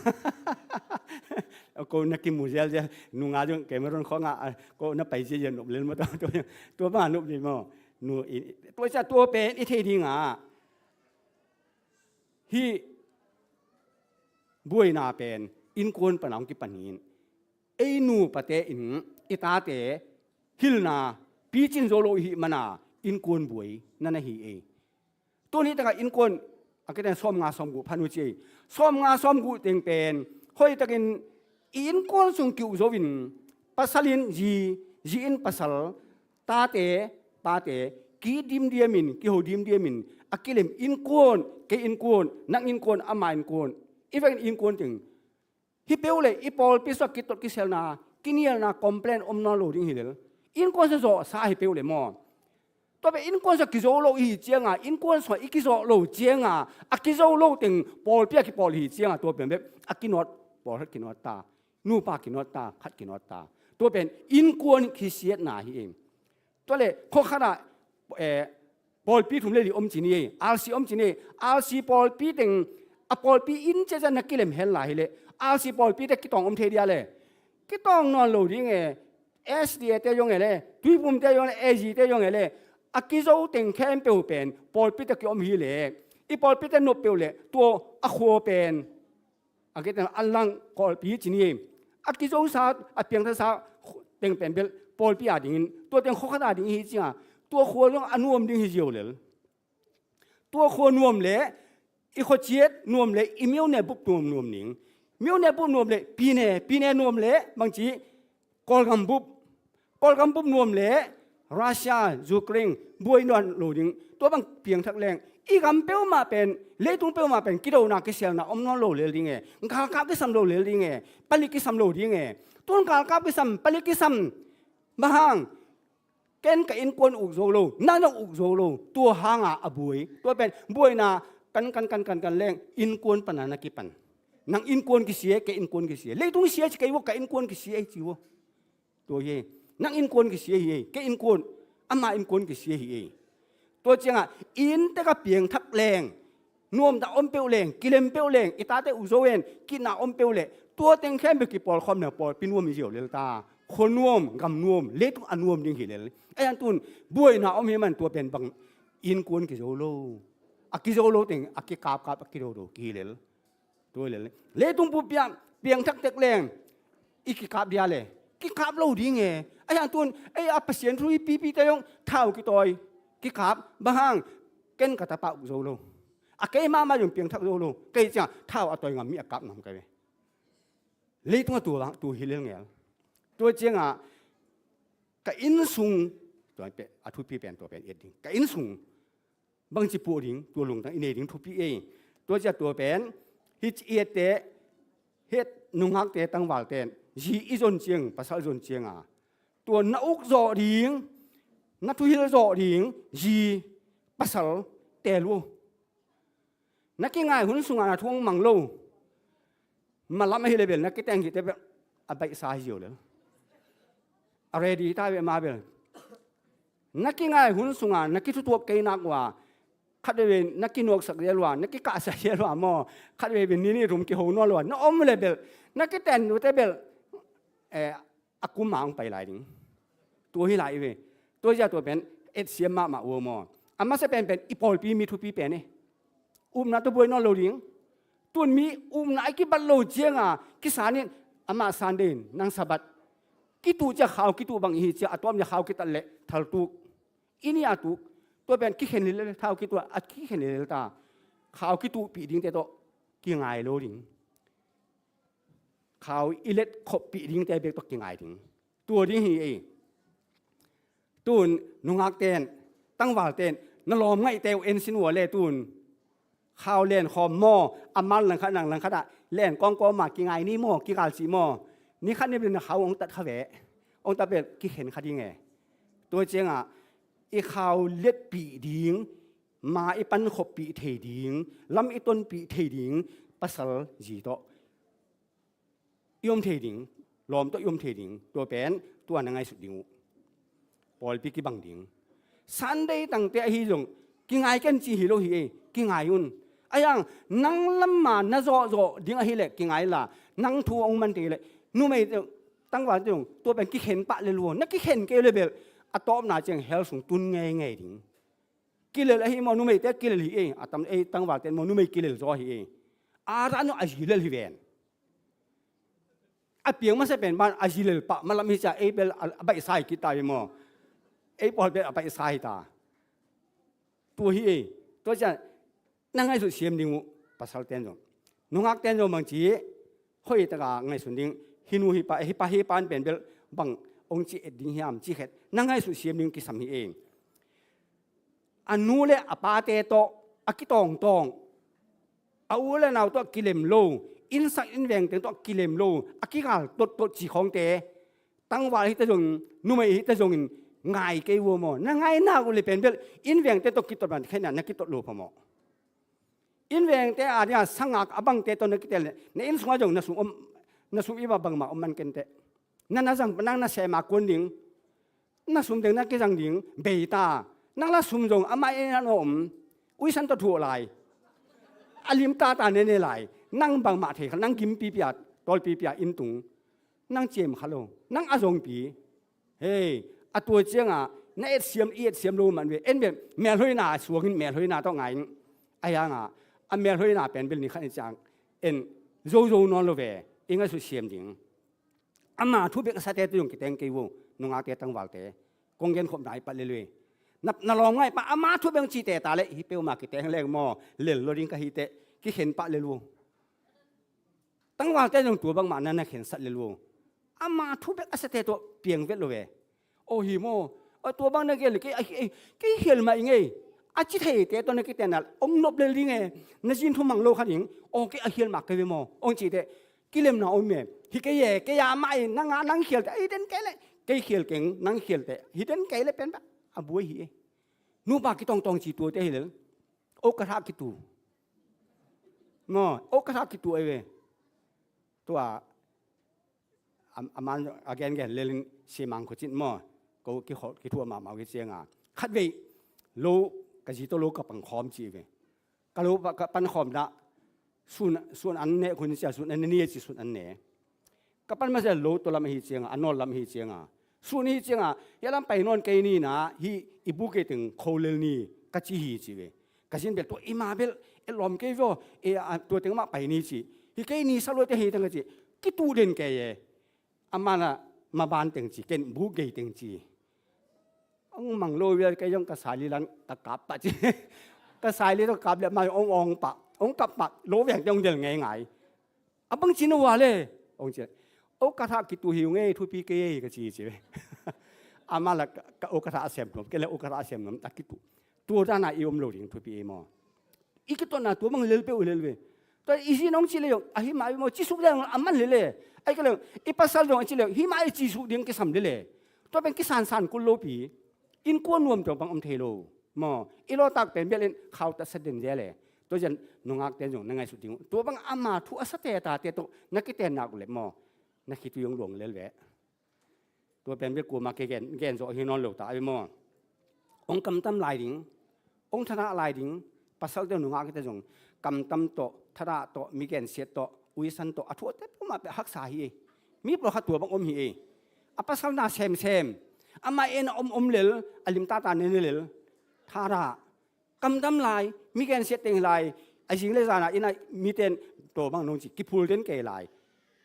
Ko na kimu zelzel, nunga zong Cameroon khawngah, a, ko na pai ziazia nop lel maw, tua, tua, tua bangah nop dih maw. Nu, i, tua cia tua pen i thei dingah hih buaina pen innkuan pana hong kipan hi in. Ei nupate in i tate hilhna picin zo lo i hih mana innkuan buai na na hi ei. Tuni takah innkuan a kiten sawmnga sawmguh phan uh ci ei. Sawmnga sawmguh teng pen hoihtakin i innkuan sung kiuh zo in pasal in zi, zi in pasal, tate, pate, ki dimdiam in, kiho dimdiam in a kilem innkuan, kei innkuan, nang innkuan, ama innkuan, i vekin innkuan teng hi peuh leh i pawlpi sungah kitot kiselna, kinialna, complain om nawn lo ding hi lel. Innkuan sungah zawhsa hi peuh leh maw. Tua pen innkuan sungah kizo lo i hi cianga, innkuan sungah i kizawh lo cianga, a kizo lo teng pawlpi a kipawl hi cianga, tua pen bek a kinawt, pawl khat kinawt ta, nupa kinawt ta, khat kinawt ta. Tua pen innkuan kisiatna hi ei. Tua leh khua khatah, eh, pawlpi thum le li om ci ni ei, R C om ci ni ei, R C pawlpi teng, a pawlpi inn ciacia na kilem hen lai hi leh, R C pawlpi te kitawng om thei dia leh, kitawng nawn lo ding e, S D A te zong e leh, Tuiphum te zong e leh, A G te zong e leh, a kizo teng khempeuh pen pawlpi te kiom hi leh, i pawlpi te nop peuh leh, tua a khua pen a kiten an lang kawlpi ci ni ei. A kizosa, a piangthaksa teng pen bel pawlpi a dingin, tua teng khua khat a ding hi cianga, tua khua zong a nuam ding hi ziau lel. Tua khua nuam leh i khuaciat nuam leh i mione bup nuam nuam ning. Mione bup nuam leh pine, pine nuam leh bangci Kawlgam bup, Kawlgam bup nuam leh Russia, Ukraine buai nawn lo ding. Tua bang piangthak leng i gam peuhmah pen, leitung peuhmah pen kidona kisialna om nawn lo lel ding e. Galkap kisam lo lel ding e. Palik kisam lo ding e. Tun galkap kisam, palik kisam. Bang hang, ken ka innkuan uk zo lo, nang na uk zo lo. Tua hanga a buai. Tua pen buaina kan kan kan kan kan leng innkuan pana na kipan. Nang innkuan kisia, kei innkuan kisia. Leitung sia ci kei ua, ka innkuan kisia hi ci ua. Tua hi ei. Nang innkuan kisia hi ei. Kei innkuan, ama innkuan kisia hi ei. Tua cianga inn tek a piangthak leng, nuamta om peuh leng, kilem peuh leng, i tate uh zo en, kitna om peuh leh, tua teng khempeuh kipawlkhawm leng pawlpi nuam hi ziau lel ta. Khua nuam, gam nuam, leitung a nuam ding hi lel. Ahi hang tun buaina om hi man tua pen bang innkuan kizo lo. A kizo lo teng a kikapkap, a kidodo kihi lel. Tua hi lel. Leitung bup piang, piangthak tek leng i kikap dia leh, kikap lo ding e. Ahi hang tun ei a Pasian thu i pipite zong thau kitawi kikap. Bang hang, ken ka tapa uk zo lo. A kei mahmah zong piangthak zo lo. Kei ciang thau a tawi ngam mi a kap ngam ka ve. Leitung a tua bang, tua hi lel ngel. Tua cianga ka inn sung, tua pen, a thupi pen tua pen et ding. Ka inn sung bangci puah ding, tua lungtang i nei ding thupi ei. Tua cia tua pen, hih i ette, hih nungakte tangvalte in zi i zon ciang, pasal zon cianga, tua na uk zawh ding, na thuhilh zawh ding zi, pasal teel uh. Na kingai hun sungah na thu hong mang lo. Malam ahi leh bel na kiteng khit teh bel a baihsa hi ziau lel. A ready ta ve mah bel. Na kingai hun sungah na kithutuak kei nak uh a, khat veivei na kinuaksak zel uh a, na kikahsak zel uh a maw, khat veivei ni nih thum kiho nawn lo a na om leh bel, na kiten uh teh bel, eh, a kum a hong pai lai ding. Tua hi lai ve. Tua zia tua pen etsiam mahmah uh maw. A masa penpen i pawlpi mi thupi pen e. Upna tawh buai nawn lo ding. Tun mi upna a kibat lo cianga kisan in, amah Sunday in, nang Sabbath kituh cia, khau kituh bang ihi cia, a tuam cia khau kitat leh thaltuk. I nih a tuk. Tua pen kikhen lel, thau kituh a kikhen lel ta. Khau kituhpih dingte tawh kingai lo ding. khau i let khoppih dingte bek tawh kingai ding. Tua ding hi ei. Tun nungakten, tangvalten, na lawm ngaihte uh en sin uh a le tun khau len khawm maw, a man langkhat nang langkhat ah len kawngkawm ah kingai ni maw, kigal cih maw. Ni khat ni bel na khau hong tat kha ve. Hong tat bel kikhen kha ding e. Tua ciangah i khau letpih ding, ma i pankhoppih thei ding, lam i tonpih thei ding pasal zi tawh i om thei ding, lawm tawh i om thei ding, tua pen tua na ngaihsut ding uh. Pawlpi kibang ding. Sunday tangte ahi zong kingai ken ci hi lo hi ei, kingai un. Ayang nang lamma na zawhzawh ding ahileh kingai la, nang thu hong man thei leh numei tangval te zong tua pen kikhen pah lel uh. Na kikhen kei le bel a tawpna ciang hell sung tun ngeingei ding. Kilel ahi maw, numeite kilel hi ei. A tam ei tangvalte maw numei kilel zaw hi ei. A ran uh a zi lel hi ven. A piang masa pen ban a zi lel pah malam hi cia ei bel a baihsa hi kita hi maw. Ei pawl bel a baihsa hi ta. Tua hi ei. Tua cia na ngaihsut siam ding uh pasalten zong. Nungakten zong bang ci hoih taka ngaihsun ding. Hi nu hi pa, hi pa hi pan pen bel bang hong ci et ding hiam ci khet. Na ngaihsut siam ding kisam hi ei. A nu le a pate tawh a kitawngtawng, a u le nau tawh kilem lo, innsak innveng teng tawh kilem lo, a kigal tottot ci khawngte, tangval hite zongin, numei hite zongin ngai kei vua maw. Na ngai nak uh le pen bel innvengte tawh kitot man khen na kitot lo pha maw. Innvengte a dia sangak a bangte tawh na kitel le na inn sungah zong na sum om, na sum i bangmah om man kenteh. Na na zang nang na sema kuan ding. Na sum deng na kizang ding bei ta. Nang la sum zong amah en an om. Uisan tawh thuh lai. A lim tata nene lai. Nang bangmah thei kha nang gim pipia tawl pipia inn tung. Nang ciam kha lo. Nang a zongpi. Hei, a tua cianga na etsiam i etsiam lo man ve. En ve melhoina suangin melhoina tawh ngai in. A hianga a melhoina pen bil ni khan i ciang en zozo nawn lo ve. I ngaihsut siam ding. Ama thu bek a sate tu zong kiteng kei vo, nungakte tangvalte. Kong gen khop nai pat lel ve. Na, na lawm ngai pa ama thu bek ci te ta le hi peuhmah kiteng leng maw, lel lo ding ka hi te, kikhen pah lel vo. Tangvalte zong tua bangmah na na khensat lel vo. Ama thu bek a sate tawh piang vet lo ve. Aw hi maw, a tua bang na gen le kei, a, kei, kei hial mah i ngei. A ci theite tawh na kitenna ong nop lel ding e. Na zin thu mang lo kha ding. Aw kei a hial mah kei ve maw, ong ci te. Kilemna om e. Hi kei e, kei a mah e, nang a nang khial te, hi den kei le. Kei khial keng, nang khial te. Hi den kei le pen ba. A buai hi e. Nupa kitawngtawng ci tua te hi lel. O ka thah kitu. Maw, o ka thah kitu ai ve. Tua, a, a man, a gen gen lelin simang khucin maw. Ko kikhol, kithuah mahmah ki cianga. Khat vei, lo, ka zi tawh lo ka pang khawm ci ve. Ka lo pa, ka pan khawm dah, sun, sun an ne, khun cia sun an ne, ci sun an ne. Ka pan masa lo to lam hi cianga, a nawl lam hi cianga. Sun hi cianga, ya lam pai nawn kei ni na, hi i bu kei teng kho lel ni, ka ci hi ci ve. Ka zin bel tua i ma bel, e lawm kei vio, e a, tua teng mah pai ni ci. Hi kei ni sa lo te hi teng ka ci. Kitu den kei e. A mana ma ban teng ci, ken bu kei teng ci. Ong mang lo vial kei zong ka sali lang ka kap pah ci. Ka sali tawh kap le mai ong ong pah. Ong kap pah. Lo viang te ong del ngei ngai. A bang ci na ua le. Ong ci. O ka thah kitu hi ung ei thupi kei ei ka ci ci. A ma la ka, ka o ka thah a sem nuam. Kei le o ka thah a sem nuam ta kitu. Tua dana i om lo ding thupi ei maw. I kitotna tua bang lel peuh lel ve. Tua i zi nong ci le zong, a hi mah ve maw, ci suk le zong a man lel e. Ai ka le zong, i pasal zong a ci le zong, hi mah i ci suk ding kisam lel e. Tua pen kisansan kul lo pi. Innkuan nuam tua bang om thei lo. Maw, i lawtak pen bial in khau tatsa den zel e. Tua zan nungak ten zong na ngaihsut ding uh. Tua bang ama thu a sa te ta te tawh na kiten nak uh le maw. Na khitui zong luang lel ve. Tua pen bek kuamah kei gen, gen zawh hi nawn lo ta a ve maw. Hong kamtam lai ding, hong thadah lai ding, pasalte nungak kite zong kamtam tawh, thadah tawh, mi gensiat tawh, uisan tawh, a thuakte peuhmah peh haksa hi ei. Mi pawlkhat tua bang om hi ei. A pasal na semsem, amah en a om om lel, a limtata ne ne lel, thadah, kamdam lai, mi gensiat teng hi lai, a zing le zana inn ah miten tua bang nong ci kiphul den kei lai.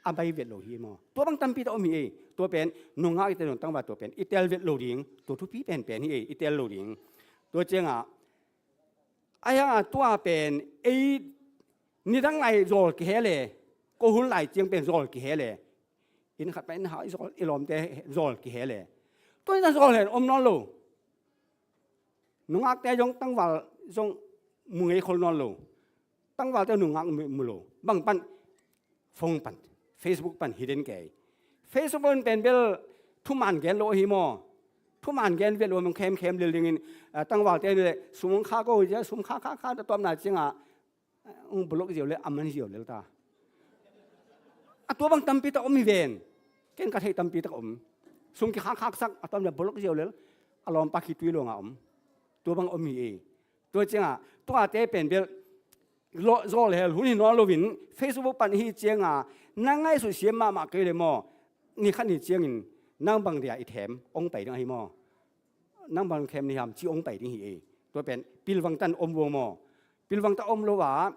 A bai vet lo hi maw. Tua bang tampi ta om hi ei. Tua pen nungak ite nong tangva tua pen i tel vet lo ding. Tua thupi pen pen hi ei, i tel lo ding. Tua ciangah a hiangah tua pen ei nidang lai zawl kihe le Ko hun lai ciang pen zawl kihel e. Inn khat pan inn khat i zawl, i lawmte zawl kihel e. Tua in a zawl hen om nawn lo. Nungakte zong tangval zong mu ngei khol nawn lo. Tangvalte nungak mu, mu lo. Bang pan, phone pan, Facebook pan hi den kei. Facebook pan pen bel thuman gen lo hi maw. Thuman gen vet lo mong khemkhem lel dingin, ah, tangvalte le sum hong kha ko, sum kha, kha, kha, ta tuamna ciangah, ah, hong block ziau lel, a man ziau lel ta. A tua bang tampi tak om hi ven. Ken ka thei tampi tak om. Sum kikha khaksak, a tuam le block ziau lel. A lawmpa khitui lo nga om. Tua bang om hi e. Tua ciangah, tuate pen bel, lo, zawl hel hun hi nawn loin, Facebook pan hi ciangah, na ngaihsut siam mahmah kei le maw, ni khat ni ciangin, nang bang dia i them, hong pai ding ahi maw. Nang bang khem ni hiam, ci hong pai ding hi e. Tua pen, pilvang tan om vo maw. Pilvang tan om lo ah,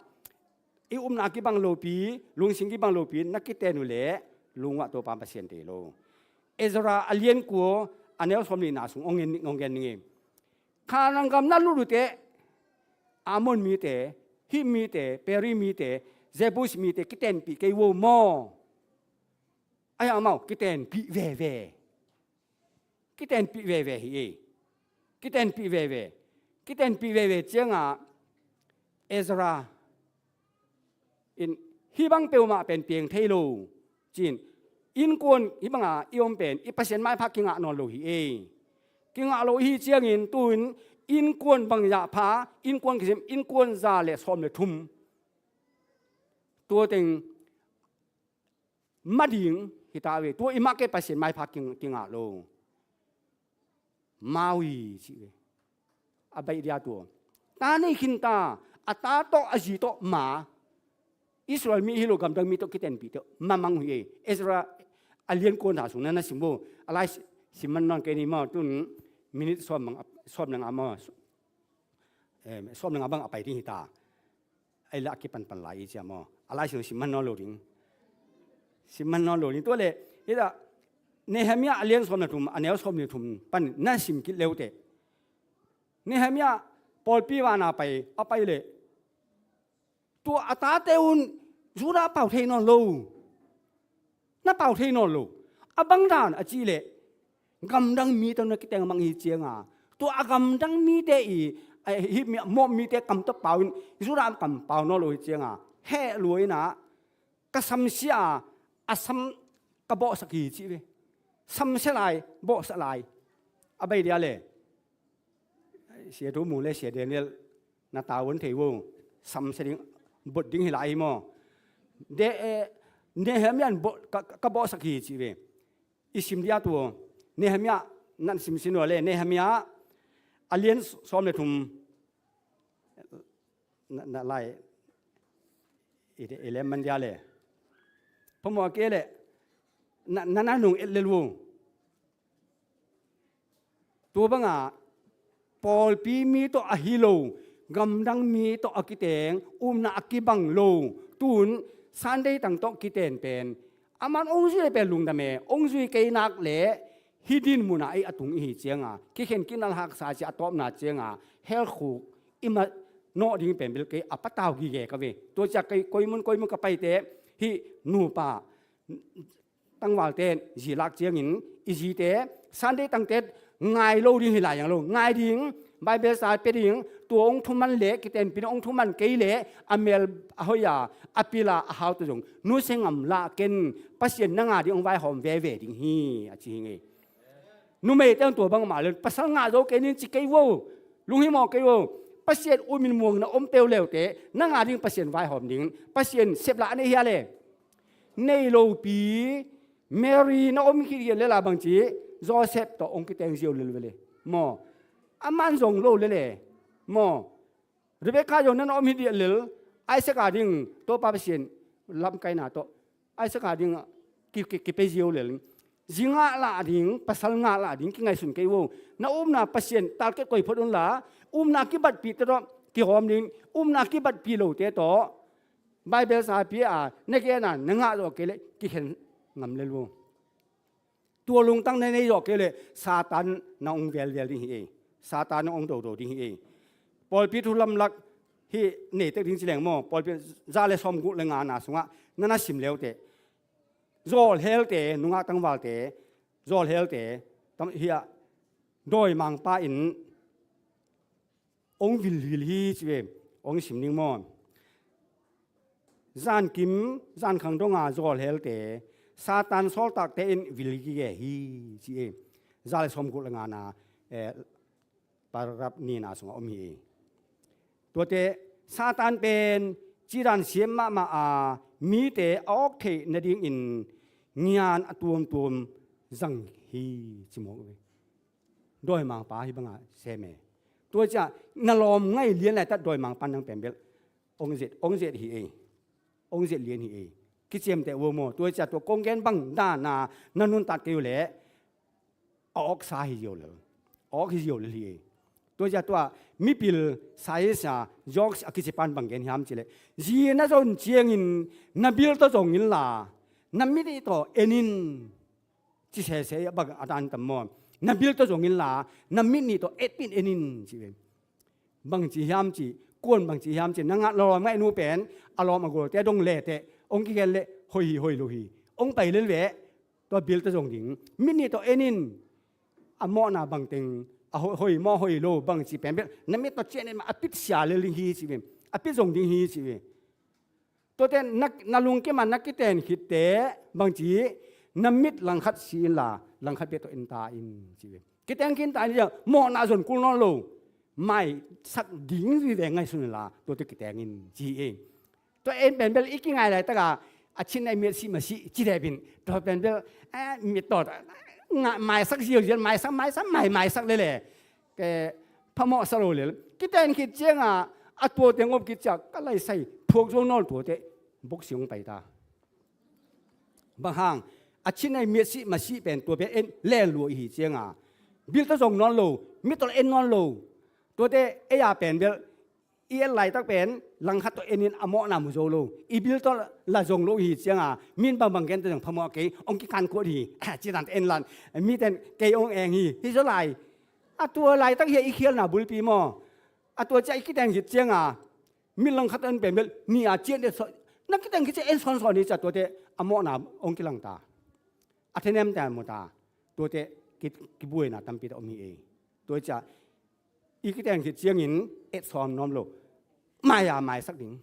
i upna kibang lopi, lungsim kibang lopi, na kiten uh leh, lungah Topa Pasian te lo. Ezra a lian kua, a neu sawm nihna sung, hong gen, hong gen ning e. Khanang gam na lut uh teh, Ammon mite, Hit mite, Peri mite, Jebus mite, kitenpih kei vo maw. Ai amau, kitenpih veve. Kitenpih veve hi e. Kitenpih veve. Kitenpih veve ciangah Ezra in, hih bang peuhmah pen piang thei lo. Cin, innkuan hih banga i om pen, i Pasian maipha kingah nawn lo hi e. Kingah lo hi ciangin, tun innkuan bang zah pha, innkuan kisim, innkuan za le sawm le thum. Tua teng, ma ding, hi ta ve, tua i mah kei Pasian maipha king, kingah lo. Maui, ci ve. A baih dia tua. Ta nei khin ta, a ta tawh, a zi tawh, ma. Israel mi hi lo gamdang mi tawh kitenpih tawh, ma mang hi e. Ezra, a lian kua na sung na na sim vo. A lai si, sim man nawn kei ni maw, tun minute sawm mang, sawm le nga maw. Em, sawm le nga bang a pai ding hi ta. Ai la a kipanpan lai i cia maw. A lai sim, sim man nawn lo ding. Sim man nawn lo ding. Tua le, hi ta, Nehemiah a lian sawm le thum, a neu sawm le thum pan na sim kit leu teh. Nehemiah pawlpi vana pai, a pai le. Tua a tate un Judah pau thei nawn lo. Na pau thei nawn lo. A bang dan a cih leh, gamdang mite na kiteng mang hi cianga. Tua a gamdang mite i, a, hi mi, Moab mite kam tawh pau in, Judah kam pau nawn lo hi cianga. Heh lua in a, ka samsia a, a sam ka bawhsak hi ci ve. Samsia lai, bawhsak lai. A bai dia le. Sia Thu Mu le Sia Daniel na tavuan thei vo. Samsia ding, bot ding hi lai hi maw. De, eh, Nehemiah in bot, ka, ka bawhsak hi ci ve. I sim dia tua. Nehemiah nan sim sin ua le. Nehemiah a lian sawm le thum. Na, na lai. I, i lem man dia le. Phamawh a ke le. Na, na, na nung et le lu. Tua banga pawlpi mi tawh a hi lo, gamdang mi tawh a kiteng, upna a kibang lo, tun Sunday tang tawh kiten pen. Aman ong zui le pen lungdam e, ong zui kei nak le, hi din muna ei a tung i hi cianga, kikhen kinal haksa cia a tawpna cianga, hell khuk, i ma nawh ding pen bel kei a patau gige ka ve. Tua cia kei koi mun, koi mun ka paite, hi nupa, tangvalte zi lak ciangin, i zite, Sunday tangte ngai lo ding hi lai ang lo, ngai ding, Bible sa pia ding, tua ong thuman le, kitenpina ong thuman kei le, a mel a hoih a, a pila a hau ta zong, nusia ngam lah ken, Pasian na nga ding ong vaihawm veve ding hi, a ci hi ngei. Numeite ong tua bang mah le, pasal ngah zo kei ning ci kei vo, lunghimawh kei vo, Pasian um in muang na om peuh leute, na nga ding Pasian vaihawm ding, Pasian sep lah a nei hia le. Nei lopi, Mary na om khit hian le la bang ci, Joseph tawh ong kiteng ziau lel vele. Maw, a man zong lo lele. Maw, Rebecca zong na na om khit hian lel, Isaac a ding, Topa Pasian lamkaina tawh. Isaac a ding, ki, ki, kipe ziau lel. Zi ngah lah ding, pasal ngah lah ding, kingaihsun kei vo. Na upna Pasian, target koi phot un la, upna kibatpih te tawh, kihawm ding, upna kibatpih lo te tawh. Bible sa pia a, na gen a, na ngah zawh kei leh, kikhen ngam lel vo. Tua lungtang na nei zawh kei leh, Satan na ong velvel ding hi e. Satan na ong dodo ding hi e. Pawlpi thu lamlak hi nei tek ding ci leng maw. Pawlpi za le sawmguk le ngana sungah, na na sim leuteh, zawlhelte, nungak tangvalte, zawlhelte, tam, hiah, dawimangpa in hong vilvil hi ci ve, hong sim ning maw. Zankim, zankhang donga zawlhelte, Satan sawltakte in vil kige hi ci e. Za le sawmguk le ngana, eh, paragraph nina sungah om hi. Tuate, Satan pen cidan siam mahmah a, mite a awk theih nadingin ngian a tuamtuam zang hi ci mawk ve. Dawimangpa hi banga sem e. Tua ciah na lawm ngai lian laitak dawimangpa nang pen bel ong zet, ong zet hi e. Ong zet lian hi e. Kiciamteh ua maw. Tua ciah tua kong gen bang dana na nuntat kei uh leh a awksa hi zio lel. A awk hi zio lel hi e. Tua ciah tua mipil saisa jawk a kicipan bang gen hiam cileh, zi na zon ciangin na bil tawh zong inla na mit nih tawh en in. Ci sese a bang a dan tam maw. Na bil tawh zong inla na mit nih tawh etpin en in ci ve. Bang ci hiam ci, kuan bang ci hiam ci, na ngah lawm ngaihnu pen a lawm a gualte a dong leteh ong kigen leh hoi hi hoi lo hi. Ong pai lel veh. Tua bil tawh zong ding, mit nih tawh en in. A mawhna bangteng a hoi, hoi maw hoi lo bang ci pen bel na mit tawh cian en mah a pit sia lel ding hi ci ve. A pit zong ding hi ci ve. Tuate na, na lungkim a na kiten khitte bangci, na mit langkhat si inla langkhat bia tawh en ta in ci ve. Kiteng khin ta in, mawhna zon kul nawn lo, maisak ding vive ngaihsun inla tuate kiteng in ci hi e. Tua en pen bel i kingai laitaka a chin a i miat sih ma sih ci deh bin, tua pen bel, eh, mit tawh maisak ziauziau, maisak maisak mai maisak lele. Ke phamawh sa lo lel. Kiten khit cianga a tua teng om kit ciah ka laisai phuak zo nawl tuate boxing hong pai ta. Bang hang, a chin a i miat sih ma sih pen tua pen en len lua i hi cianga bil tawh zong nawn lo, mit tawh en nawn lo. Tuate ei a pen bel i et laitak pen langkhat tawh en in a mawhna mu zo lo, i bil tawh la zong lo i hi cianga min bangbang gen tawh zong phamawh kei, ong kikan kuat hi. Cidan tawh en lan miten kei ong eng hi. Hi zaw lai. A tua laitak hi a i khialna bulpi maw. A tua ciah i kiteng khit cianga mit langkhat tawh en pen bel ni a cian de sawn, na kiteng khit ciah en sawnsawn hi ciah tuate a mawhna ong kilang ta. A thenem ta mu ta. Tuate ki, kibuaina tampi tawh om hi e. Tua ciah i kiteng khit ciangin et sawm nuam lo. Mai a maisak ding.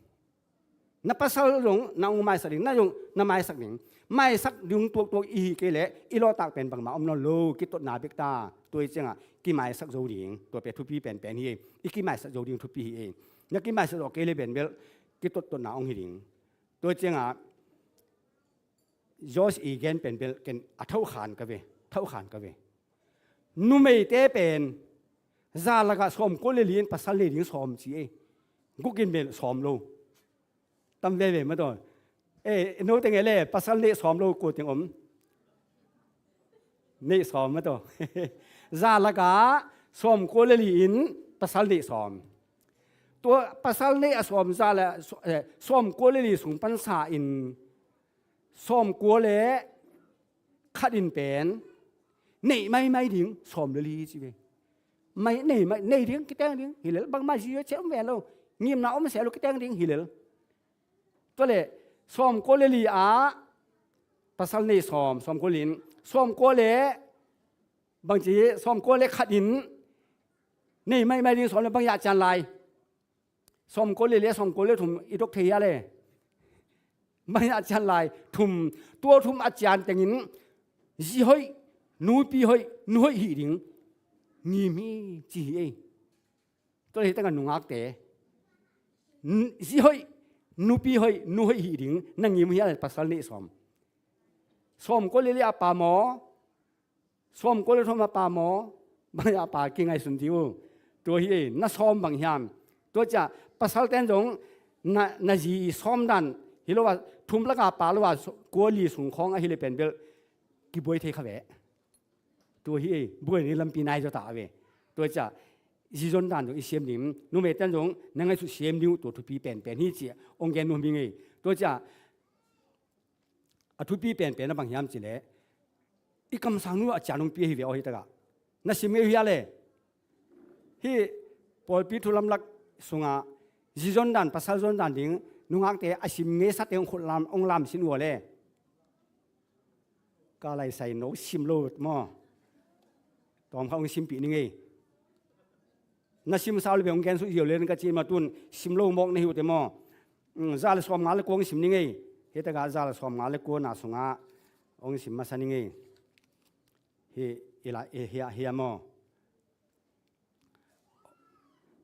Na pasal zong na ong maisak ding, na zong na maisak ding. Maisak ding tuaktuak i hi kei leh i lawhtak pen bangmah om nawn lo, kitotna bek ta. Tua hi ciangah kimaisak zo ding, tua pen thupi penpen hi. I kimaisak zo ding thupi hi. Na kimaisak zo kei leh pen bel kitotna ong hi ding. Tua ciangah Josh i gen pen bel ken a thokhan ka ve, thokhan ka ve. Numeite pen za lakah sawmkua le li in pasal nei ding sawm ci e. Guk in bel sawm lo. Tam veve mataw. Eh, no teng e le pasal nei sawm lo kua teng om. Nei sawm mataw. Za lakah sawmkua le li in pasal nei sawm. Tua pasal nei a sawm za le, eh, sawmkua le li sung pansa in sawmkua le khat in pen neih maimai ding sawm le li ci ve. Mai, neih mai, nei ding, kiteng ding hi lel, bangmah zi a ciah om ve lo, ngimna om se lo, kiteng ding hi lel. Tua le sawmkua le li ah pasal nei sawm, sawmkua le li in sawmkua le bangci, sawmkua le khat in neih maimai ding sawm le bang yah cian lai. Sawmkua le li a sawmkua le thum i dok thei hia le. Bang a cian lai thum, tua thum a cian tengin zi hoih, nupi hoih, nu hoih hih ding ngim hi ci hi ei. Tua hi tengah nungakte zi hoih, nupi hoih, nu hoih hih ding na ngim hia le pasal neih sawm. Sawmkua le li a pa maw, sawmkua le thum a pa maw, bang a pa kingaihsun dih uh. Tua hi ei, na sawm bang hiam. Tua ciah pasal ten zong na, na zi i sawm dan hi lo a, thum laka pa lo a, kua li sung khawng ahi le pen bel kibuai thei kha ve. Tua hi ei, buai ni lampi nai zaw ta ve. Tua ciah zi zon dan zong i siam ding, numei ten zong na ngaihsut siam ding uh, tua thupi penpen hi ciah ong gen nuam hi ngei. Tua ciah a thupi penpen a bang hiam cileh, i kamsang nu a cian hong pia hi ve aw hi takah. Na sim ngei uh hia le. Hih pawlpi thu lamlak sungah zi zon dan, pasal zon dan ding nungakte a sim ngeisate hong khut lam, hong lam sin ua le. Ka lai sai no sim lo maw. Tawm kha hong simpih ni ngei. Na sim sau le be hong gen suk ziau le ka ci ma tun sim lo mawk na hi uh te maw. Mm, za le sawm nga le kua hong sim ni ngei. Hi taka za le sawm nga le kua na sungah hong sim masa ni ngei. Hi, ila, hi, hi, hi, maw.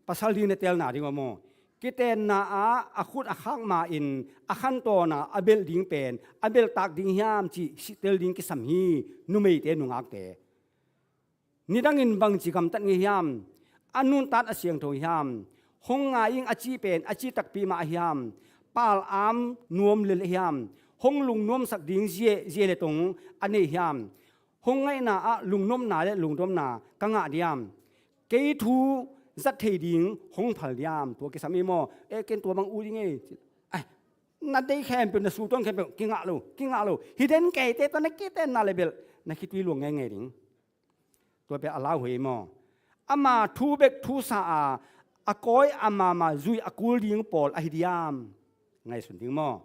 Pasal ding na telna ding maw. Kitenna ah a khut a khak ma in a khantawn a a belh ding pen a belhtak ding hiam cih sihtel ding kisam hi. Numeite nungakte. Nidangin bangci gamtat ngei hiam? A nuntat a siangtho hiam? Hong ngai ing a ci pen a ci takpi mah a hiam? Pal am nuam lel hiam? Hong lungnuamsak ding zia, zia le tong a nei hiam? Hong ngaihna ah lungnopna le lungdamna ka ngah diam? Kei thu zat thei ding hong phal diam? Tua kisam i maw? E, ken tua bang u ding e. Ai, na dei khempeuh, na sultuang khempeuh kingah lo, kingah lo. Hi den keite tawh na kitenna le belh na khitui luang ngeingai ding. Tua pia a lauhuai maw? Ama thu bek thusa a, a kawi a mama zui a kul ding pawl ahi diam? Ngaihsun ding maw?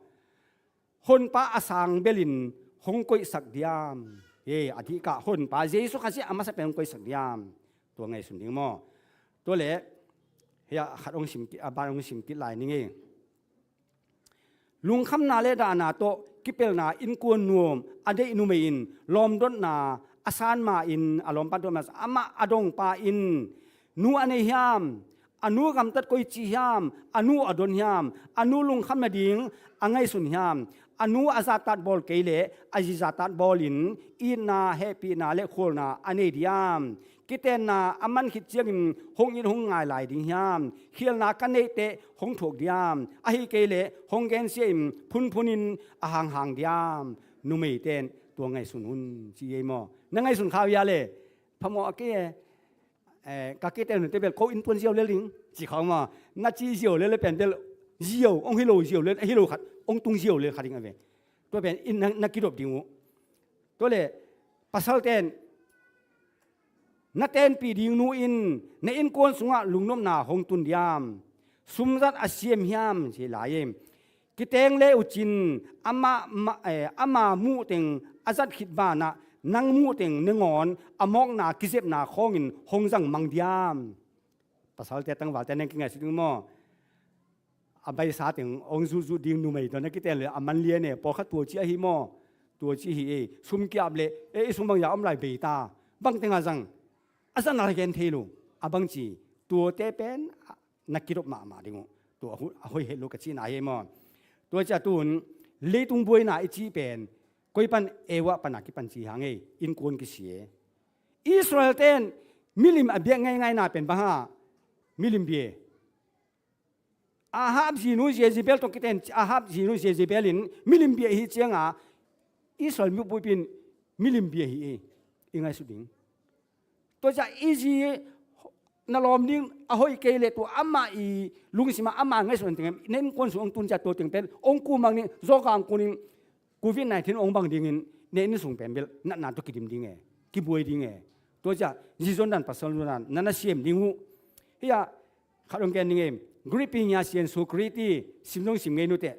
Honpa a sang belin hong koihsak diam? He, a dihkah Honpa Jesu Khazih a masa pen hong koihsak diam? Tua ngaihsun ding maw? Tua le, hia khat hong sim kit, a ban hong sim kit lai ning e. Lungkhamna le dahna tawh kipelna innkuan nuam a deih numei in lawmdotna a san ma in a lawmpa dotna amah a dongpa in nu a nei hiam? A nu gamtat koi ci hiam? A nu a don hiam? A nu lungkham nading a ngaihsun hiam? A nu a zahtat bawl kei leh a zi zahtat bawlin itna, hehpihna le khualna a nei diam? Kitenna a man khit ciangin hong it hong ngai lai ding hiam? Khialna ka neih teh hong thuak diam? Ahi kei leh hong gensia in phunphunin a hanghang diam? Numeite in tua ngaihsun un ci ei maw? Na ngaihsun kha uh hia le? Phamawh a kei e. Eh, ka kite nunte bel ko innkuan ziau lel ding ci kha uh maw? Na ci ziau lel le pen bel ziau hong hi lo ziau lel, a hi lo khat hong tung ziau lel kha ding a ve. Tua pen in na, na kidop ding uh. Tua le pasalte in na tenpih ding nu in na innkuan sungah lungnopna hong tun diam? Sumzat a siam hiam ci lai e. Kiteng le uh cin ama, ma, eh, ama muh teng a zat khit banah nang muh teng nangawn a mawkna kizepna khawngin hong zang mang diam? Pasalte tangvalte nang kingaihsut ding maw? A baisa teng hong zutzut ding numei tawh na kiten le a man lian e, pawlkhat tua ci ahi maw? Tua ci hi e, sum kiap le e, i sung bang ya om lai bei ta, bang tengah zang a zan a la gen thei lo, a bangci, tuate pen na kidop mahmah ding uh. Tua a hu-, a hoih het lo ka cihna hi maw? Tua cia tun leitung buaina i cih pen koi pan, Eva pana kipan ci hang ei, innkuan kisia e. Israel ten milim a biak ngeingaina pen bang ha? Milim bia. Ahab zinu Jezebel tawh kiten Ahab zinu Jezebel in milim bia hi cianga Israel mipuipin milim bia hi e. I ngaihsut ding. Tua cia i zi na lawm ding a hoih kei le tua amah i lungsima ama ngaihsut an tengem na innkuan sung hong tun cia tua teng pen hong kumang ding, zawka hong kunin covid nineteen hong bang dingin na inn sung pen bel natna tawh kidim ding e, kibuai ding e. Tua cia zi zon dan pasal zon dan na na siam ding uh. Hia khat hong ken ding e, Greek pi nya sian sukriti sim zong sim ngei nute.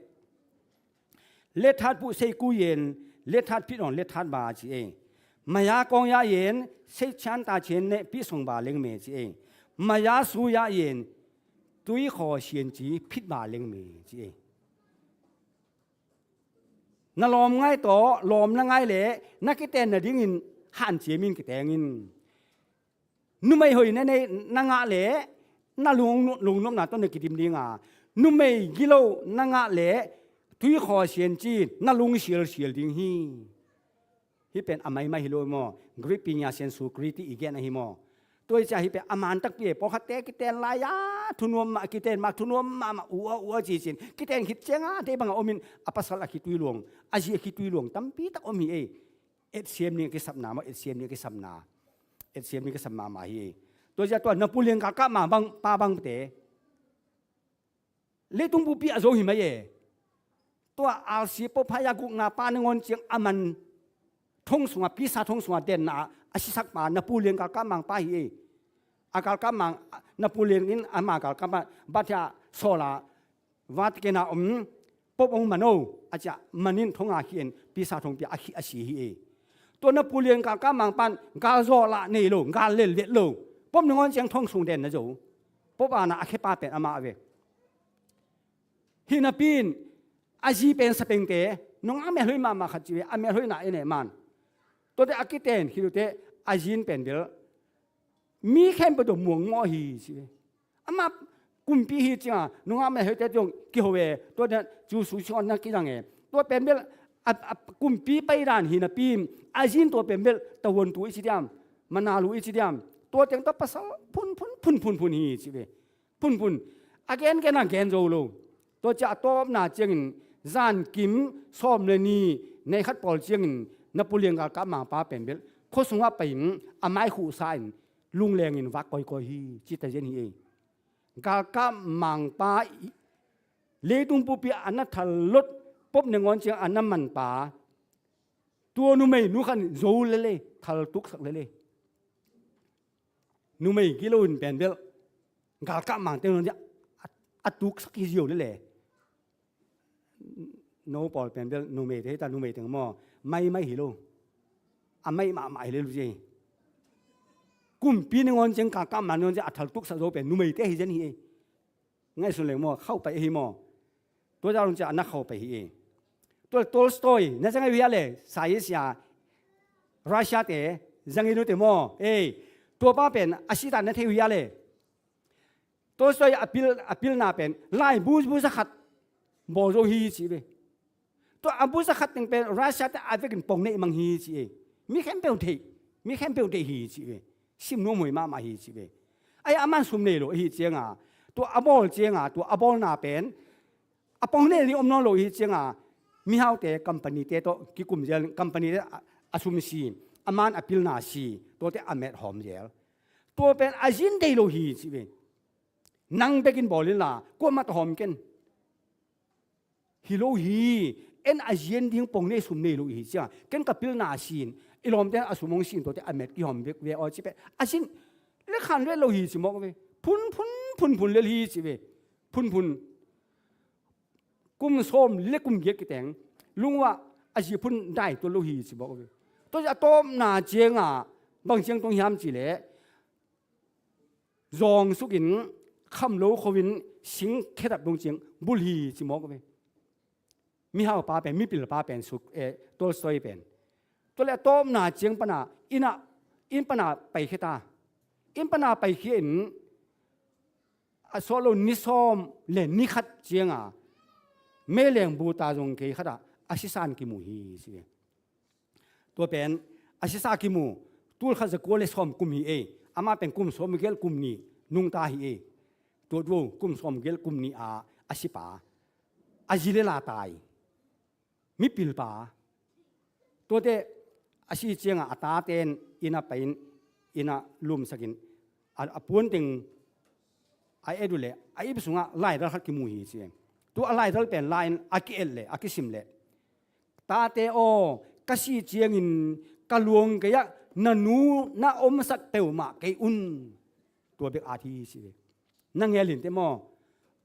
Lethat puh sei ku yen, lethat phit on lethat ba ci e. Maya kong ya yen, sei chan ta chen ne pi song ba leng me ci e. Maya su ya yen, tui khaw sian ci phit ba leng me ci e. Na lawm ngai tawh, lawm na ngai le na kiten nadingin han ciamin kitengin. Numei hoih na nei na ngah le na lung, lungnopna tawh na kidim dinga, numei gilo na ngah le tuikhaw sianci na lung sialsial ding hi. Hih pen a maimai hi lo maw? Greek pinya sian sukriti i gen ahi maw? Tua hi cia hih pen a man takpi e, pawlkhatte kiten lai-a thunuam mah, kiten mah thunuam mahmah, ua ua cicin kiten khit cianga dei banga omin a pasal a khitui luang, a zi a khitui luang tampi tak om hi ei. Etsiam ning a kisapna maw, etsiam ning a kisapna. Etsiam ning a kisap mahmah hi. Tua zia tua Napoleon galkap ma bang, pa bangte leitung bupi a zo hi mai e. Tua alsi po phaya gukna pa nangawn ciang a man thong sunga, pisa thong sunga denna a sisak pa Napoleon galkap mang pa hi e. A galkap mang Napoleon in ama galkap a bathia sawla Vatican a om Pope hong man o, a ciah man in thong a khih in pisa thong pia a khih a si hi e. Tua Napoleon galkap mangpa'n galzawh lah nei lo, gal lelvet lo. Pope nangawn ciang thong sung den na zo. Pope ana a khepa pen amah ve. Hi napi in a zi pen sapengte nungak melhoih mahmah khat ci ve, a melhoihna i nei man. Tuate a kiten khit uh teh a zi in pen bel mi khempeuh tawh muangmawh hi ci ve. Amah kumpi hi cianga nungak melhoihte tawh kiho ve. Tuate cu suisiawn na kidang e. Tua pen bel a, a kumpi paidan hi napi in a zi in tua pen bel tavuantu i ci diam, manalu i ci diam, tua teng tawh pasal phunphun phunphun phun hi ci ve. Phunphun a gengen a gen zo lo. Tua ciah a tawpna ciangin zankim sawm le ni nei khat pawl ciangin Napoleon galkap mangpa pen bel khua sungah pai-in a mai khuhsa in lunglengin vak kawikawi hi ci ta zen hi ei. Galkap mangpa i, leitung pumpi a na thallot, Pope nangawn ciang a na manpa, tua numei nu khan zo lele, thal tuksak lele. Numei kilo in pen bel galkap mangte nangawn ciang a, a tuksak hi zio lele. No pawl pen bel numeite hi ta, numei teng maw, maimai hi lo. A mai mahmah hi le lu zi. Kumpi nangawn ciang galkap mang nangawn ciang a thal tuksak zo pen numeite hi zen hi ei. Ngaihsun leng maw, khauh pai ahi maw. Tua zah lung ciah a na khauh pai hi ei. Tua Tolstoy na zang ahi uh hia le, saisia, Russia te zang in uh te maw. Ei, tuapa pen a sita na thei uh hia le. Tolstoy a pil, a pilna pen laibu bu zakhat bawl zo hi ci ve. Tua a bu zakhat teng pen Russia te a vekin pong neih mang hi ci e. Mi khempeuh thei, mi khempeuh thei hi ci ve. Sim nuam huai mahmah hi ci ve. Ai, aman sum nei lo ahi cianga, tua a bawl cianga, tua a bawlna pen a pong neih ni om nawn lo ahi cianga, mihaute company te tawh kikum zel, company te a, a sum si, aman a pilna si, tuate a met hawm zel. Tua pen a zin dei lo hi ci ve. Nang bekin bawl inla kuamah tawh hawm ken. Hi lo hi. En a zian ding pong nei sum nei lo hi cia, ken ka pilna sin, i lawmte a sum hong sin, tuate a met kihawm vek ve aw ci peh. A sin le khan vet lo hi ci mawk ve. Phunphun phunphun lel hi ci ve. Phunphun kum sawm le kum giat kiteng lungua a zi phun dai tuan lo hi ci mawk ve. Tua a tawpna cianga bang ciang tong hiam ci leh, zawng sukin kham lo khovin sing khedap dong ciang bul hi ci mawk ve. Mihaupa pen, mipilpa pen suk, eh, Tolstoy pen. Tua le a tawpna ciang pana inn ah, inn pana paikhia ta. Inn pana paikhia in a sawt lo ni sawm le ni khat cianga meileng buta zong kei khatah a sisan kimu hi ci ve. Tua pen a sisa kimu, tul khat za kua le sawm kum hi ei. Amah pen kum sawm gelh kum nih nungta hi ei. Tua duo kum sawm gelh kum nih a a sipa, a zi le la tai. Mipilpa. Tuate a si cianga a taten inn ah pai-in, inn ah lumsakin, a, a puan teng a et uh leh a ip sungah laidal khat kimu hi ci. Tua a laidal pen la-in a ki-et leh, a kisim leh, "Tate aw, ka si ciangin ka luang kei ah na nu na omsak peuhmah kei un." Tua bek at hi ci ve. Na ngelin te maw,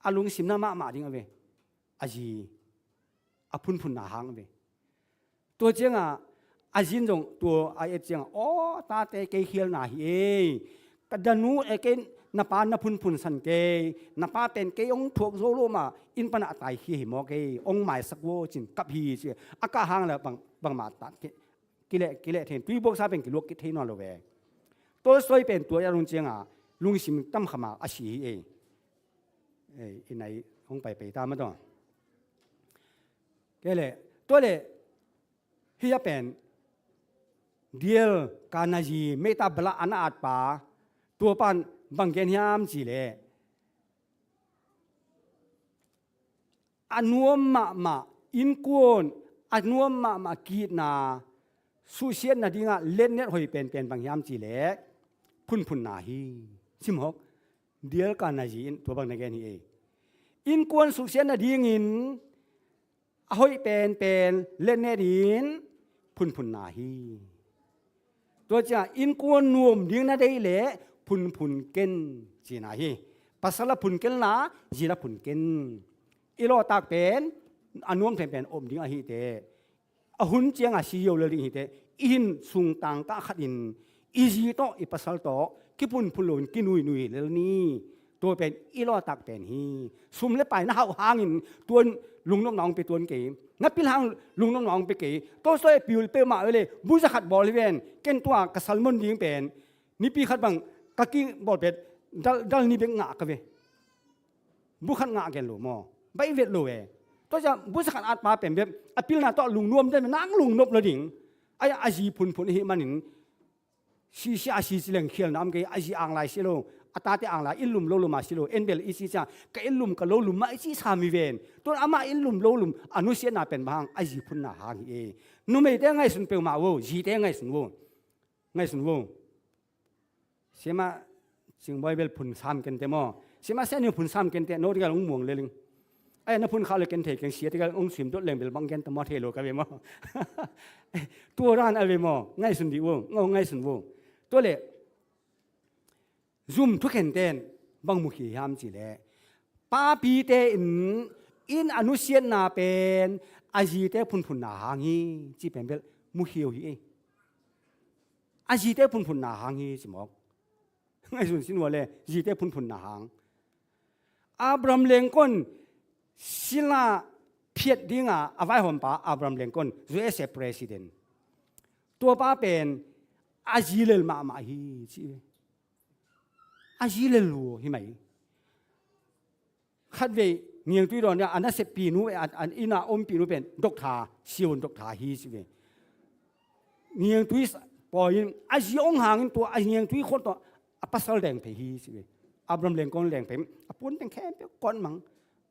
a lungsim na mahmah ding a ve. A zi a phunphunna hang a ve. Tua cianga a zin zong tua a et cianga, "Aw, tate, kei khialna hi ei. Ka danu e, kei na pa na phunphun san kei. Na pa pen kei hong thuak zo lo mah, inn pana a taikhia hi mawk ei. Hong maisak vo," cin kap hi ci. A kah hang le bang, bangmah tat ki, kileh, kileh thei, tui buaksa pen kiluak kithei nawn lo ve. Tolstoy pen tua a rung cianga lungsim tamkhama a si hi ei. Ei, i nai hong paipai ta mah tawh. Kei le, tua le, hia pen Dale Carnegie, meita bala ana atpa, tua pan bang gen hiam ci leh, a nuam mahmah innkuan, a nuam mahmah kitna suhsiat nadingah letnet hoi penpen bang hiam ci leh, phunphunna hi. Ci mawk. Dale Carnegie in tua bang na gen hi ei. Innkuan suhsiat nadingin a hoih penpen letnet in phunphunna hi. Tua ciah innkuan nuam ding na deih leh phunphun ken cina hi. Pasal a phun ken la, zi la phun ken. i lawhtak pen a nuam thei pen om ding ahite. A hun cianga si yo lel ding hite. I hin sungtang kah khatin i zi tawh i pasal tawh kiphunphun loin kinuinui lel ni. Tua pen i lawhtak pen hi. Sum le pai na hauh hangin tuan lungnopna hong pe tuan kei. Na pil hang lungnopna hong pe kei. Tolstoy pil peuhmah vele bu zakhat bawl hi ven. Ken tua ka salmon ding pen nipi khat bang ka kibawl pet dal, dal ni bek ngah ka ve. Bu khat ngah gen lo maw? Baih vet lo e. Tua ciang bu zakhat at pa pen bek a pilna tawh lungnuam den nang lungnop lo ding. Ai a zi phunphun ahi manin sisia a si ci leng khialna om kei, a zi ang lai si lo, a tate ang lai, inn lum lo lum a si lo, en bel i ci ciang ka inn lum ka lo lum mah i ci sa mi ven. Tuan amah inn lum lo lum a nusiatna pen bang hang a zi phunna hang hi e. Numeite ngaihsun peuhmah vo, zite ngaihsun vo. Ngaihsun vo. Siamah Cingbawi bel phun sam kente maw? Siamah Sianiu phun sam kente, no dikal hong muang leling. Ai na phun khah le ken thei keng sia dikal hong suim dot leng bel bang gen ta maw thei lo ka ve maw? Tua dan a ve maw? Ngaihsun dih vo, ngaw ngaihsun vo. Tua le zum thukhenten bang mukhia hiam ci le papite in, in a nusiatna pen a zite phunphunna hang hi ci pen bel mukhia uh hi ei. A zite phunphunna hang hi ci mawk. Ngaihsun sin ua le zite phunphunna hang. Abraham Lincoln sila phiat dinga a vaihawmpa Abraham Lincoln, U S A President. Tua pa pen a zi lel mahmah hi ci. A zi lel lua hi mai. Khatvei ngiangtui dawn a nasep pinu a, a ina om pinu pen doctor, siun doctor hi ci ve. Ngiangtui pawi in a zi ong hangin tua a ngiangtui khon tua a pasal deng phei hi ci ve. Abraham Lincoln deng phei, a puan teng khempeuh kon mang.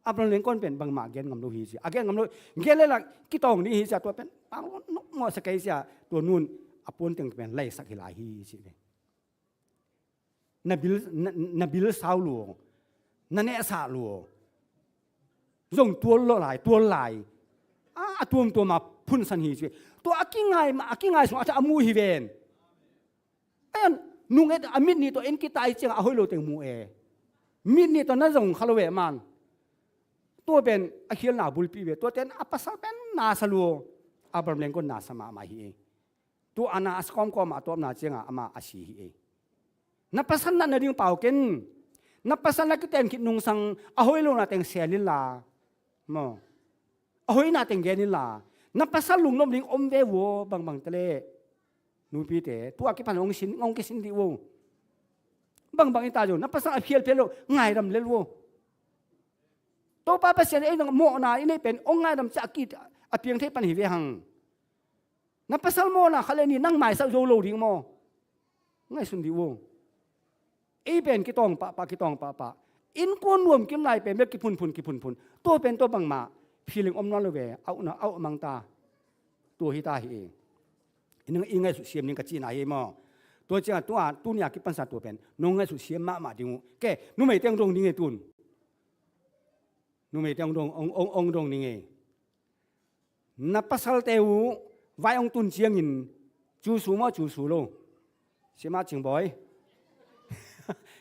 Abraham Lincoln pen bangmah gen ngam lo hi ci. A gen ngam lo, gen le lak kitawng ding hi ci a tua pen pang lo nok mawh sa kei ci a tua nun a puan teng pen laisak hi lai hi ci ve. Na bil, na, na bil sau lua, na nehsah lua. Zong tual lo lai, tual lai. A, a tuamtuam a phunsan hi ci. Tua a kingai, a kingai sung a tha a mu hi ven. Ayan, nung et a mit nih tawh en kita i ciang a hoih lo teng mu e. Mit nih tawh na zong kha lo ve man. Tua pen a khialna bulpi ve. Tua ten a pasal pen nasa lua. Abraham Lincoln nasa mahmah hi e. Tua a na a si kawmkawm a tuamna cianga ama a si hi ei. Na pasal natna ding pau ken. Na pasal na kiten khit nungsang a hoih lona teng sel inla. Maw. A hoihna teng gen inla. Na pasal lungnop ding om ve vo bangbang tele. Nupite tua kipan ong sin, ong kisin dih vo. Bangbang ita zo na pasal a phialphial lo ngaidam lel vo. Topa Pasian ei nang mawhna i nei pen ong ngaidam ciah a kit a piang thei pan hi ve hang. Na pasal mawhna kha le ni nang maisak zo lo ding maw? Ngaihsun dih vo. Ei pen kitawng pahpah, kitawng pahpah. Innkuan nuam kim lai pen bek kiphunphun, kiphunphun. Tua pen tua bangmah feeling om nawn lo ve, auhna, auh mangta. Tua hita hi e. I ngaihsut siam ding ka cihna hi maw? Tua ciangah tua, tunia kipansa tua pen nong ngaihsut siam mahmah ding uh. Ke, numeite hong dong ding e tun. Numeite hong dong, hong, hong, hong dong ding e. Na pasalte uh vai hong tun ciangin cusu maw cusu lo? Sima Cingbawi.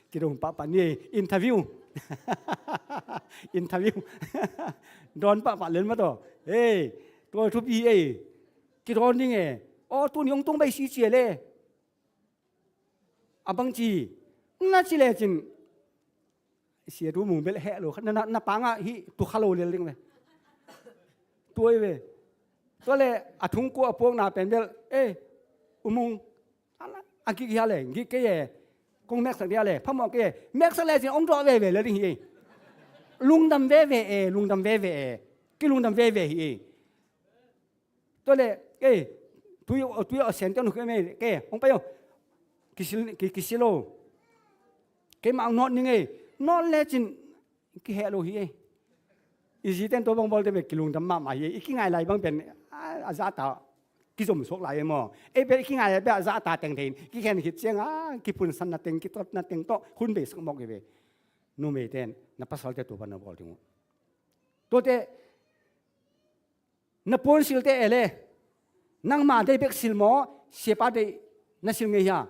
Kidong pahpah ni e, interview. Interview. Dawn pahpah len mah tawh. Ei, tua thupi ei. Kidawn ding e. Aw, tuni hong tung bei si cia le. A bangci na ci lecin sia tu mung bel heh lo khat na, na, na pangah hih tu kha lo lel ding ve. Tuai ve. Tua le a thungkua a puakna pen bel e umung a gik hia le gik kei e. Kong meksak dia le phamawh kei e. Meksak lecin ong dawh veve lel ding hi e. Lungdam veve e, lungdam veve e. Kilungdam veve hi e. Tua le, kei, tui, tui a sian tiang nuk mei, kei, hong pai o. Kisil, ki, kisil o. Kei mah hong nawt ning e. Nawt lecin, kiheh lo hi e. I ziten tua bang bawlte bek kilungdam mahmah hi e. I kingai lai bang pen, a, a zahta, kizom suak lai e maw. Ei pen i kingai lai bek a zahta teng thei in. Kikhen khit ciang a, kiphunsanna teng, kitotna teng tawh, hun beisak mawk hi ve. Numeiten, na pasalte tua bang na bawl ding uh. Tuate, na puan silte e le. Nangma deih bek sil maw, siapa deih na sil ngei hia?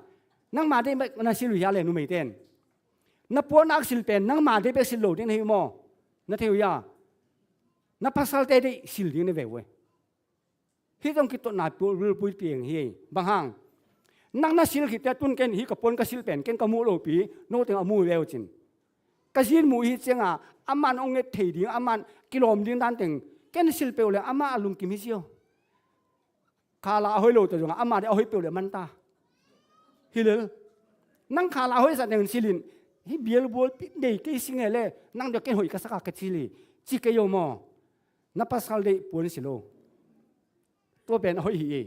Nangma deih bek na sil uh hia le numeiten? Na puan ak sil pen, nangma deih bek sil lo ding na hi uh maw? Na thei uh hia? Na pasalte deih sil ding na ve uh e. Hih zong kitotna bulpui piang hi. Bang hang? Nang na sil khit teh tun ken hih ka puan ka sil pen ken ka muh lopi, no teng a mu ve uh cin. Ka zin muh hi cianga aman ong nget thei ding, aman kilawm ding dan teng ken sil peuh le ama a lungkim hi cio. Khala a hoi lo ta zongah ama deuh a hoi peuh le man ta. Hi lel. Nang khala a hoi zat neng silin, hih bialbual pi nei kei singe le, nang deuh ken hoih ka saka ka cili ci kei o maw? Na pasal deih puan si lo. Tua pen a hoih hi ei.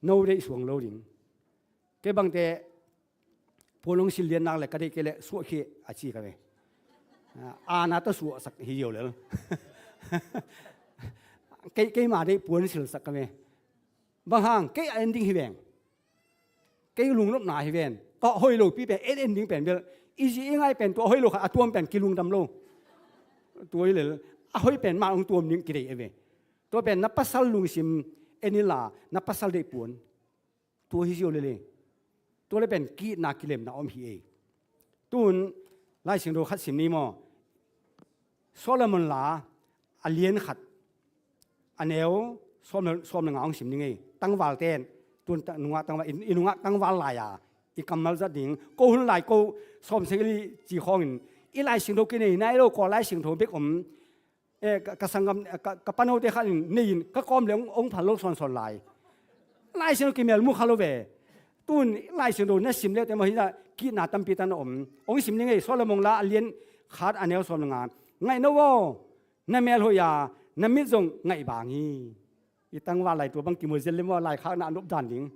No deih suang lo ding. Kei bangte puan hong sil lian nak le ka deih kei le suah khia a ci ka ve. Ana tawh suahsak hi yo lel. Kei, keima deih puan silsak ka ve. Bang hang, kei a en ding hi veng. Kei lungnopna hi ven. Ka hoi lopi pen en en ding pen bel, i zi i ngai pen tua hoi lo kha a tuam pen kilungdam lo. Tua hi lel, a hoi pen ma hong tuam ding kideih e ve. Tua pen na pasal lungsim en inla, na pasal deih puan. Tua hi zio lele. Tua le pen kitna kilemna om hi ei. Tun Lai Siangtho khat sim ni maw? Solomon la a lian khat a neu sawm le, sawm le nga hong sim ni ngei. Tangval ten tun ta, nungah tangval, i, i nungah tangval lai-a i kammal zat ding. Ko hun lai ko sawm seli ci khawngin i Lai Siangtho kinei nai lo, ko Lai Siangtho bek om. Eh, ka, ka sanggam, eh, ka, ka panote khat in nei in ka kawm le hong, hong phal lo sawnsawn lai. Lai Siangtho kimelmu kha lo ve. Tun Lai Siangtho na sim le te maw hi a, kitna tampi tan a om. Hong sim ni ngei, Solomon la a lian khat a neu sawm le nga. Ngaih no aw, na mel hoih a, na mit zong ngaih bang hi. I tangval lai tua bang kimu zel le maw, lai khakna a nop dan ding.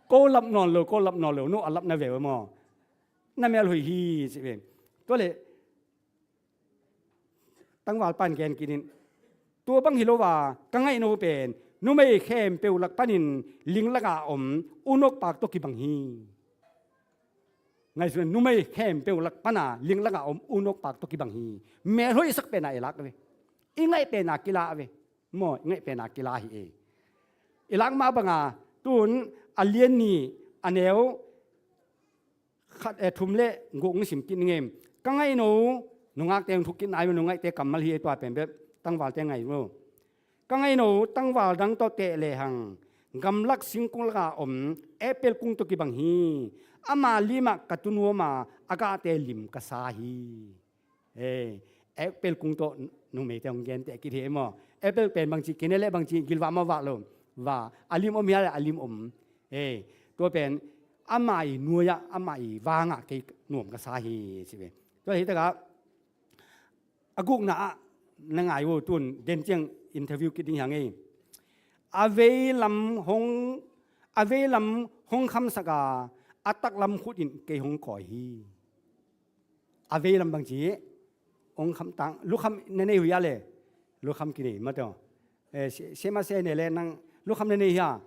Ko lap nawn lo, ko lap nawn lo, no a lap na ve maw? Na mel hoih hi ci ve. Tua le tangval pan gen kinin, tua bang hi lo a, ka ngaih no pen numei khempeuh lak panin linglaka om unokpak tawh kibang hi. Ngaihsun, numei khempeuh lak pana linglaka om unokpak tawh kibang hi. Mel hoih sak pena i lak ve. I ngaih pena kila ve. Maw, i ngaih pena kila hi ei. I lak mah banga tun a lian ni a neu khat, eh, thum le guk hong sim kit ni ngei. Ka ngaih no, nungakte hong thuk kit nai ve, nungaihte kammal hi ei, tua pen bek tangvalte ngaih lo. Ka ngaih no, tangval dang tawh teh lehang gamlak singkung laka om apple kung tawh kibang hi. Ama limah ka tu nuam a, a gahte lim ka sa hi. Eh, apple kung tawh numeite hong genteh kit hi ei maw? Apple pen bangci kine le bangci gilvah maw, vah lo? Vah. A lim om hia le a lim om. Eh, tua pen ama i nuai-ah, ama i vangah kei nuam ka sa hi ci ve. Tua hi takah a gukna ah na ngai uh, tun den ciang interview kit ding hi hang ei. A veilam hong, a veilam hong khamsak a, a taklam khut in kei hong kawi hi. A veilam bangci hong kham tang, lukham na nei uh hia le? Lukham kinei mate aw. Eh, se, se ma se ne le nang lukham na nei hia?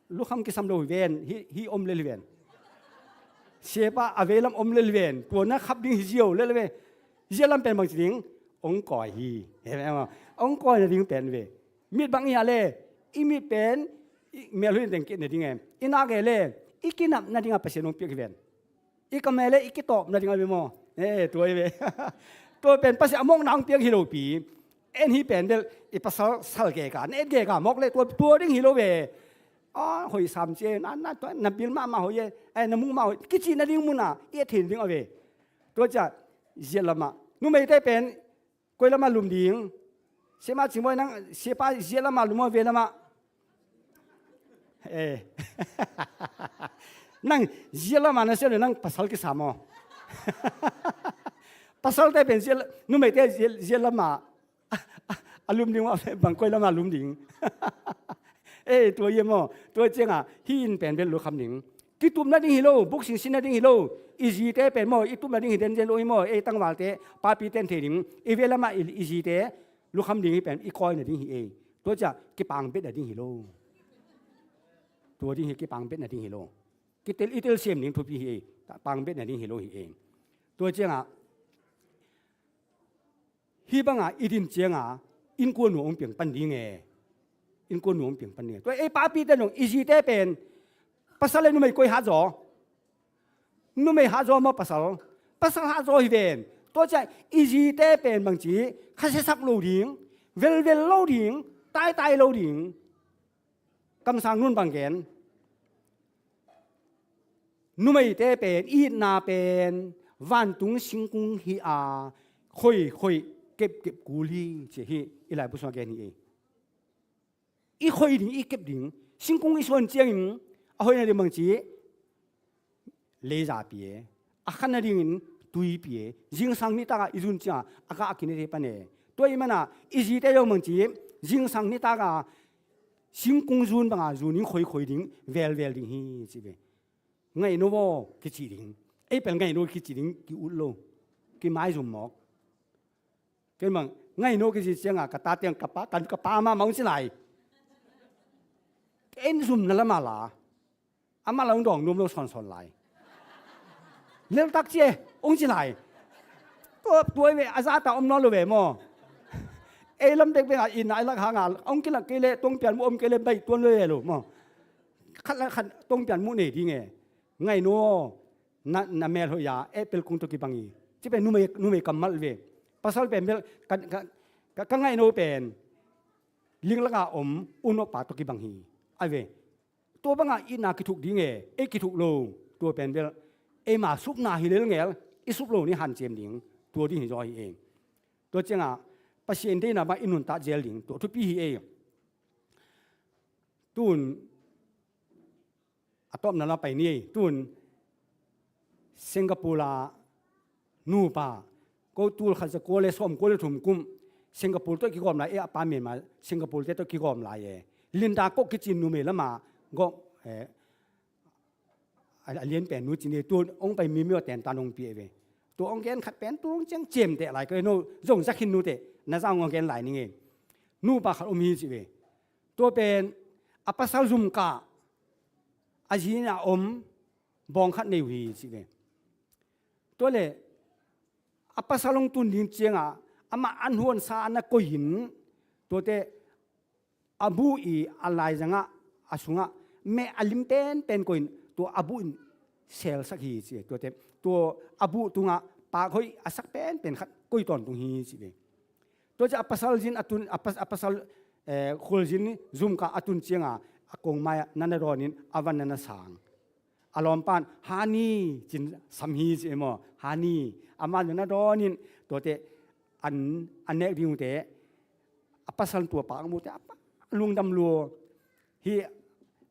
Lukham kisam lo hi ven, hi, hi om lel hi ven. Sepa a veilam om lel hi ven, tua na khap ding hi zio lel ve. Zia lam pen bangci ding? Hong kawi hi. Hong kawi na ding pen ve. Mit bang hia le? I mit pen i melhoih teng kit na ding e. I nak e le? I kinap na dingah Pasian hong piak hi ven. I kam e le i kitawp na ding a ve maw? Eh, tua hi ve. Tua pen Pasian a mawkna hong piak hi lopi. En hi pen bel i pasal sal geka, na et geka mawk le tua, tua ding hi lo ve. Ah, hoih sam cie, na, na, tua, na bil mahmah hoih e, eh, na muh mah hoih, kici na ding munah i et theih ding a ve. Tua cia, ziat lamah numeite pen koi lamah lum ding? Siamah Cingbawi, nang siapa ziat lamah lum aw, vei lamah? Eh. Nang ziat lamah na siat le nang pasal kisam aw. Pasalte pen ziat la-, numeite ziat, ziat lamah a lum ding aw, bang koi lamah lum ding? Eh, tua hi maw, tua ciangah hih in pen bel lukham ding. Kitup nading hi lo, buk singsin nading hi lo. I zite pen maw, i tup nading hi denzen lo hi maw, ei tangvalte, papi ten thei ding. I vei lamah i, i zite lukham ding hi pen, i kawi nading hi ei. Tua ciah kipang bet nading hi lo. Tua ding hi, kipang bet nading hi lo. Kitel, i telsiam ding thupi hi ei. Pang bet nading hi lo hi ei. Tua ciangah hih banga i din cianga innkuan nuam hong piang pan ding e. Innkuan nuam hong piang pan ding e. Tua ei papite zong i zite pen pasal le numei koi hatzaw? Numei hatzaw maw pasal? Pasal hatzaw hi ven. Tua ciah i zite pen bangci, khasiasak lo ding, velvel lo ding, taitai lo ding. Kamsang nun bang gen, numeite pen itna pen vantung singkung hi a, khoikhoi kepkep kul hi ci hi. I laibu sungah gen hi ei. I khoi ding, i kep ding, singkung i suan ciangin a hoihna ding bangci, leiza pia, a khatna dingin tui pia, zingsang nitak a i zun ciangin a kah a kinete pan e. Tua i mana i zite zong bangci, zingsang nitak a singkung zun banga zun in khoikhoi ding, velvel ding hi ci ve. Ngaihno aw kici ding. Ei pel ngaihno kici ding ki-ut lo, kimaizum mawk. Ken bang ngaihno kici cianga ka ta tiang ka pa, kan ka pa mahmah hong ci lai. En zumna lamah la, amah la hong dawng nuam lo sawnsawn lai. Leltak ci e, hong ci lai. Tua, tua i ve, a zata om nawn lo ve maw. Ei lam bekbek a itna i lak hanga hong kilak kei leh tuang pian muh om kei leh baih tuan lo ve lo maw. Khat la khat tuang pian muh nei ding e. Ngaihno aw, na, na mel hoih a, eh, pelkung tawh kibang hi. Ci pen numei, numei kammal ve. Pasal pen bel ka, ka, ka, ka ngaihno pen linglaka om unawpa tawh kibang hi. A ve. Tua banga itna kithuk ding e, ei kithuk lo. Tua pen bel eima supna hi lelngel, i sup lo ni hanciam ding. Tua ding hi zaw hi e. Tua cianga Pasian deihna bang i nuntak zel ding, tua thupi hi e. Tun a tawpna la pai ni ei. Tun Singapore a nupa, ko tul khat za kua le sawm kua le thum kum Singapore tawh kigawm lai e, a pa Myanmar Singapore te tawh kigawm lai e. Linda Kok kicin numei lama gawh, eh, a, a lian pen nu cin e, tu hong pai mimio ten tan hong pia ve. Tu hong gen khat pen tu hong ciang ciam teh lai ko e, no zong zakhin nu teh na zang hong gen lai ning e. Nupa khat om hi ci ve. Tua pen a pasal zum kah, a zi in a om bawng khat nei uh hi ci ve. Tua le a pasal hong tun ding cianga amah an huansa a na koihin, tuate a buh i a laizangah a sungah meh a lim penpen koihin, tua a buh in selsak hi ci. Tuate tua a buh tungah pak hoih a sak penpen khat koi tawntung hi ci ve. Tua ciah a pasal zin a tun, a pas-, a pasal, eh, khulzin zum kah a tun cianga a kongmai ah na na dawnin a van na na sang. A lawmpan hani cin sam hi ci e maw. Hani. Amah na na dawnin tuate an, an nek ding ute. A pasal tua pak mute a pa lungdam lua. Hi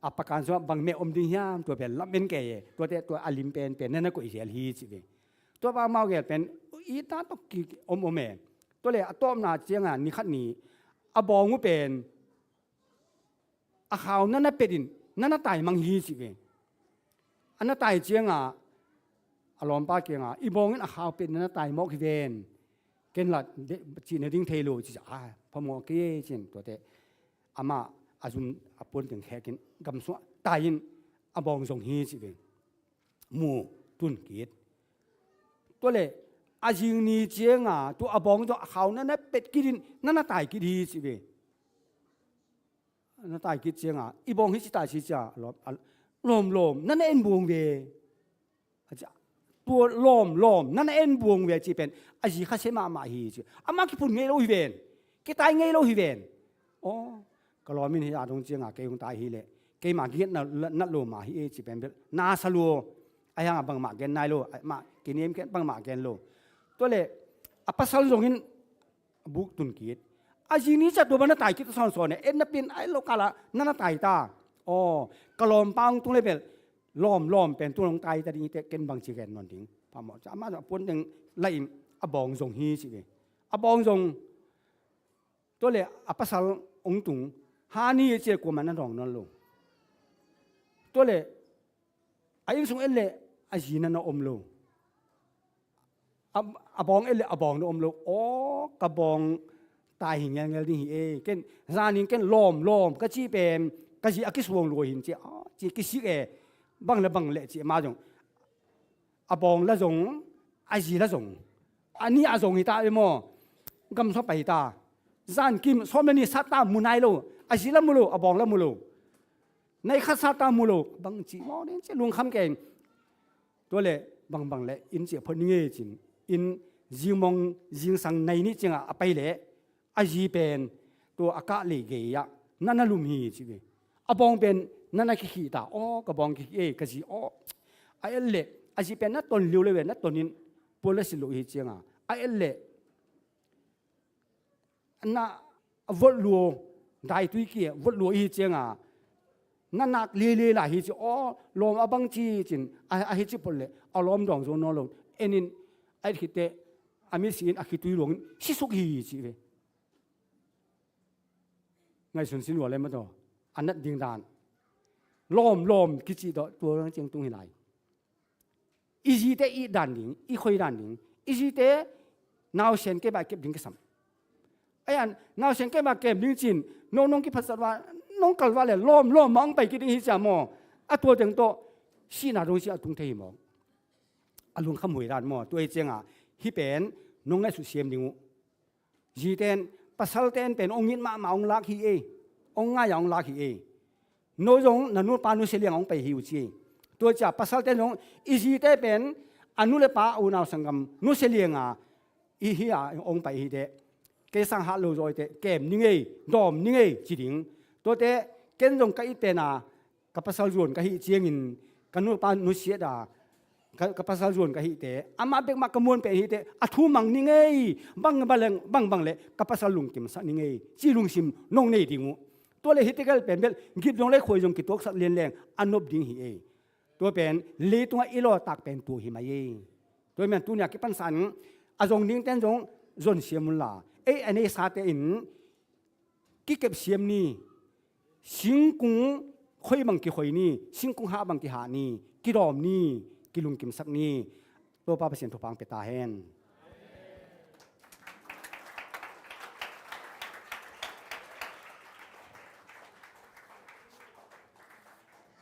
a pakan sungah bang meh om ding hiam, tua pen lam en kei e. Tuate tua a lim penpen na na koih zel hi ci ve. Tua pa mau gel pen i ta tawh ki om om e. Tua le a tawpna cianga ni khat ni a bawng uh pen a khau na na pet in na na tai mang hi ci ve. A na tai cianga a lawmpa kianga i bawng in a khau pet na na tai mawk hi ven. Ken la cihna ding thei lo ci a phamawh kei e cin tuate. Amah a zum a puan teng khekin gamsuah tai in a bawng zong hi ci ve. Mu tun kit. Tua le a zing ni cianga tu a bawng zong a khau na na pet kit in na na tai kit hi ci ve. Na tai kit cianga i bawng hi ci tai ci cia lawm, a, lawm lawm na na en buang ve. A ci, tua lawm lawm na na en buang ve ci pen a zi khasia mahmah hi ci. Amah kiphun ngei lo hi ven. Kitai ngei lo hi ven. Aw, ka lawm in hi a dong cianga kei hong tai hi leh keima ginget na, na, nat lo mah hi e ci pen bel na sa lua. A hianga bangmah gen nai lo, amah kiniam ken bangmah gen lo. Tua le a pasal zongin a buk tun kit. A zi ni ciah tua bang na tai kit sawnsawn e. En na pin ai lo kala na na tai ta. Aw, ka lawmpa hong tung le bel lawm lawm pen tu hong tai ta ding i te ken bang ci gen nawn ding. Phamawh ci amah a puan teng la in a bawng zong hi ci ve. A bawng zong. Tua le a pasal hong tung. Hani e ci e kuamah na dawng nawn lo. Tua le a inn sung en le a zi na na om lo. A, a bawng en le a bawng na om lo. Aw, ka bawng tai hi ngelngel ding hi e. Ken zanin ken lawm lawm ka ci pen ka zi a kisuang lua hin ci a, ci kisik e. Bang le bang le ci ma zong a bawng la zong, a zi la zong, a ni a zong hi ta e maw. Gamsua pai hi ta. Zan kim sawm le ni sat ta mu nai lo. A zi la mu lo, a bawng la mu lo. Nai khat sat ta mu lo. Bang ci maw nen ci lungkham ken. Tua le bangbang le inn ciah phot ni ngei cin inn zingmong zingsang nai nih ciangah a pai leh a zi pen tua a kah lei gei-ah na na lum hi ci ve. A bawng pen na na kikhih ta. Aw, ka bawng kikhih ei, ka zi aw. A et leh a zi pen na ton liu le ve, na ton in puan la sit lo hi ciangah a et leh na a vot lua, daitui kia vot lua ihi cianga na nak lele lai hi ci. Aw, lawm a bang ci cin a, a hi ci phot le a lawm dawng zo nawn lo. En in a et khitte a misi in a khitui luangin sisuk hi ci ve. Ngaihsun sin lua le mataw, a nat ding dan. Lawm lawm kici tawh tua ciang tung hi lai. I zite i dan ding, i khoi dan ding, i zite nausen kei bah kep ding kisam. Ayan, nausen kei bah kem ding cin, nong nong kiphatsat va, nong kal va le lawm lawm ma ong pai kiding hi cia maw. A tua teng tawh sihna dong si a tung thei hi maw. A lungkham huai dan maw. Tua hi cianga hi pen nong ngaihsut siam ding uh. Zite in, pasal ten pen ong it mahmah ong lak hi ei, ong ngai a ong lak hi ei. No zong na nupa nusia lianga ong pai hi uh ci ei. Tua cia pasal ten zong i zite pen a nu le pa a unau sanggam nusia lianga i hi a ong pai hi teh. Kei sang hat lo zaw hi teh kem ning ei, dawm ning ei ci ding. Tuate ken zong ka it pen a ka pasal zuan ka hih ciangin ka nupa nusiat a ka, ka pasal zuan ka hihte amah bekmah ka muan pen hihte a thu mang ni ngei. Bang bang leng bang bang le ka pasal lungkimsak ni ngei ci lungsim nong nei ding uh. Tua le hihte kel pen bel gip zong le khuai zong kituaksak lianleng a nop ding hi ei. Tua pen leitungah i lawtak pen tua hi mai ei. Tua hi men tunia kipansan a zong dingten zong zon siam unla ei a neisate in kikep siam ni. Singkung khoi bang kikhoi ni, singkung hah bang kihah ni, kidawm ni, kilungkimsak ni. Topa Pasian thupha ang pia ta hen.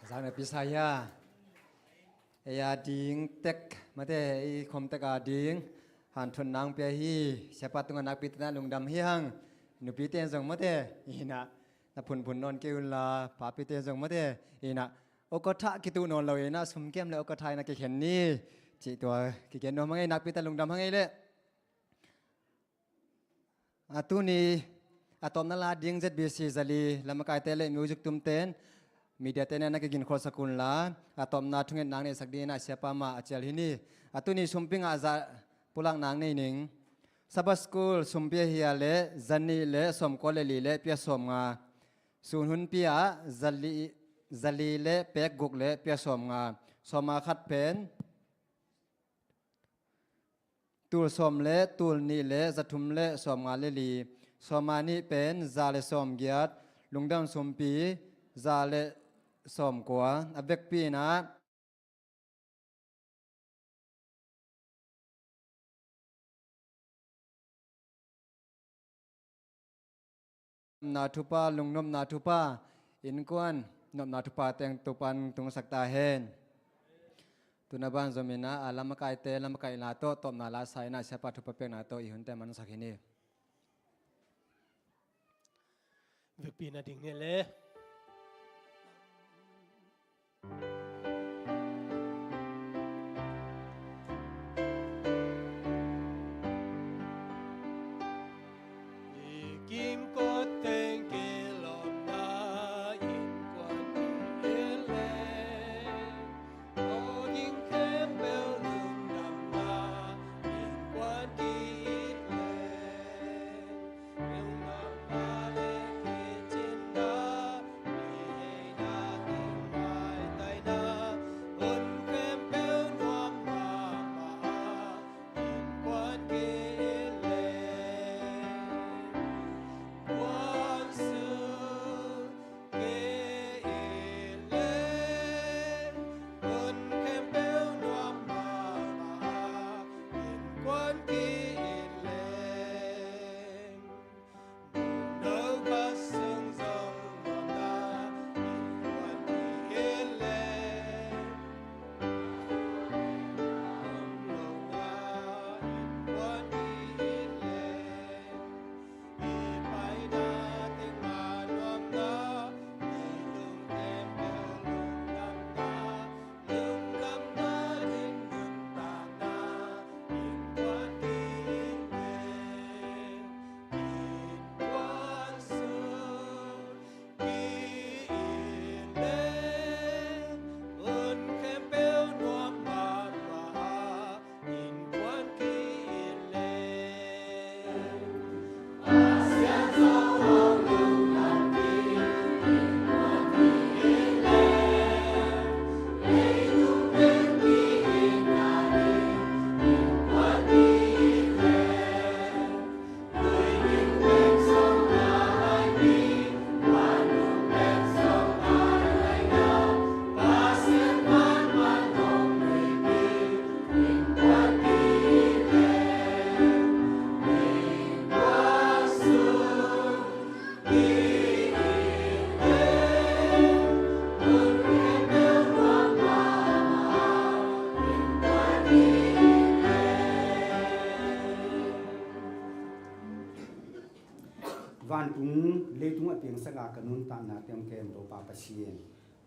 Zang na pisa hia. Ei a ding tek mate, ei khom tek a ding hanthon nang pia hi. Siapa tungah nakpi tena lungdam hi hang. Nupi ten zong mate ina na phunphun nawn kei unla, papi ten zong mate ina okatha kitu nawn lo ina sumkem le okatha ina kikhen ni. Cih tua kikhen nuam hang ei, nakpi tena lungdam hang ei le. A tuni a tawpna la ding Z B C zali lamakaite le music tumten media tene na kiginkholsak unla a tawpna thunget nang neihsak dingin a siapa mah a cial hi ni. A tuni sumpi ngah zah pulak nang nei ning. Sabbath School sumpi ahia le zanih le sawmkua le li le pia sawmnga. Sun hunpi ah zali, zali le pek guk le pia sawmnga. Sawma khat pen tul sawm le tul nih le zathum le sawmnga le li. Sawma nih pen za le sawmgiat. Lungdam sumpi za le sawmkua. A vekpi inah nopna thupha, lungnopna thupha, innkuan nopna thupha teng Topan tungsak ta hen. Tuna ban zom inah a lamakaite lamakaihna tawh tawpna la sa inah siapa thupha pekna tawh i hunte mansak hi ni. Vekpi na ding ne le. Tung leitung a piangsak a ka nuntakna te hong kem Topa Pasian,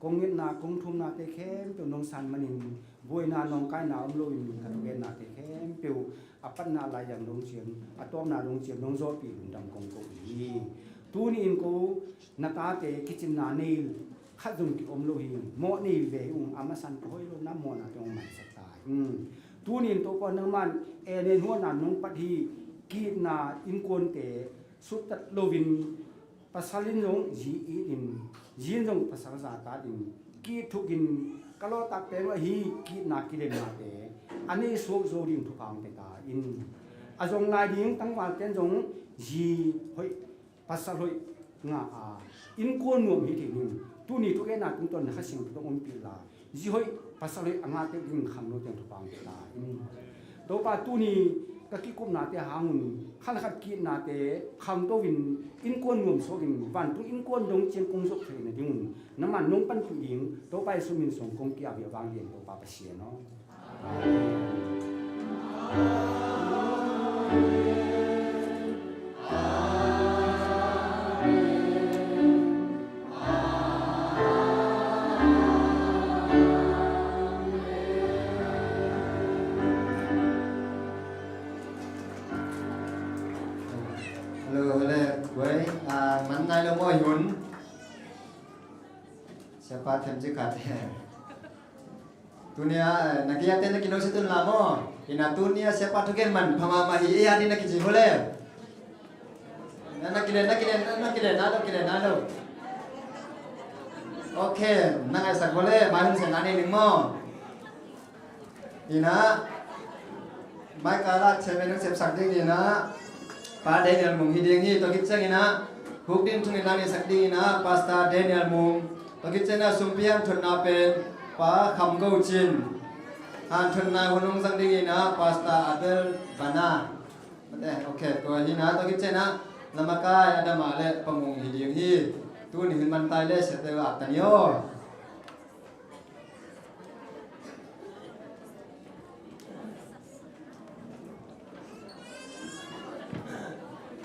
kong ngetna kong thumnate khempeuh nong san manin buaina nawngkaina om loin ka thugennate khempeuh a patna lai dang dong ciang, a tawpna dong ciang nong zawhpih lungdam kong ko hi. Tuni in ko na tate kicimna nei khat zong ki om lo hi. Mawh nei ve ung, a masan ka hoih lo na mawhna teng hong maisak ta hi. Tuni in Topa nangman en en huana nong pat hi. Ki-itna innkuante suttat loin pasal in zong zi it in, zi in zong pasal zatat in, ki-it thukin ka lawhtak peng uh ahi ki-itna kilemnate a nei suak zo ding thupha hong pia ta in. A zong lai ding tangvalte in zong zi hoih pasal hoih ngah a innkuan nuam hi thei ding. Tuni thugenna tungtawn na Kha Siangtho tawh ompih la, zi hoih pasal hoih a ngah tek ding khangno teng thupha hong pia ta in. Topa tuni ka kikupnate hangun khat le khat ki-itnate khangto in innkuan nuam suakin vantung innkuan dong ciang kong zop theihna dingun nangman nong panpih ding Topa Jesu min suang kong ki-ap hi a vanglian Topa Pasian aw. Hello, hello. Wei, ah, man nai lo maw hun. Siapa them ci khat. Tunia, eh, na kiate na kino si tun la maw. Ina tunia siapa thugen man pha mahmah hi, eh, adi na kici hole. Na, na kile, na kile, na, na kile, na lo, kile, na lo. Okay, na ngaisak hole, mai hun siang ane ning maw. Ina, mai kala chairman nong sepsak ding ina, Pa Daniel Mung hi ding hi, tua khit ciang ina, huk ding thung ina, nisak ding ina, Pastor Daniel Mung, tua khit ciang ina, sumpi hanthotna pen, Pa Kham Go Cin, hanthotna hun hong zang ding ina, Pastor Abel Bana. Mate, okay, tua hi ina, tua khit ciang ina, lamakai Adama le Pa Mung hi ding hi, tuni hun mantai le sete wa aptani o.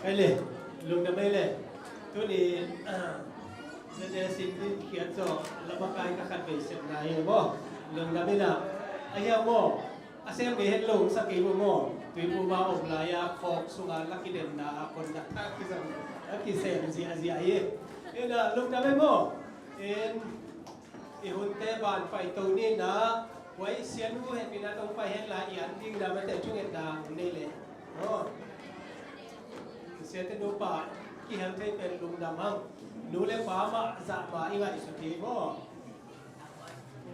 Ai le, lungdam ai le. Tuni, ah, Sunday sin din khiat zo, lamakai ka khat vei sepna hi maw. Lungdam ina. Ai hiam maw. A sem ni het lo sa kei maw. Tuiphum a om lai a khawk sunga la kidemna a kon dak tak kisam. A kisem zia zia hi. Ina lungdam ai maw. En I hunte ban paito ni na, huai sianu hehpihna tawh pai hen la i an ding na mate thungetna hun nei le. Aw. Siate nupa kihel thei pen lungdam hang. Nu le pa mah zah mah i ngaihsut hi maw.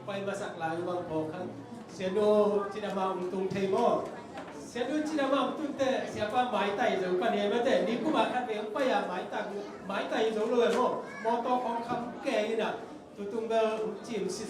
Pai masak lai uh bang phawk hang. Sianu cidam a hong tung thei maw. Sianu cidam a hong tun teh siapa maitai zo pan hi mate. Ni kum a khat vei hong pai a maitai, maitai zo lo e maw. Mawtaw khawng kham kei ina. Tutung bel hong cim sit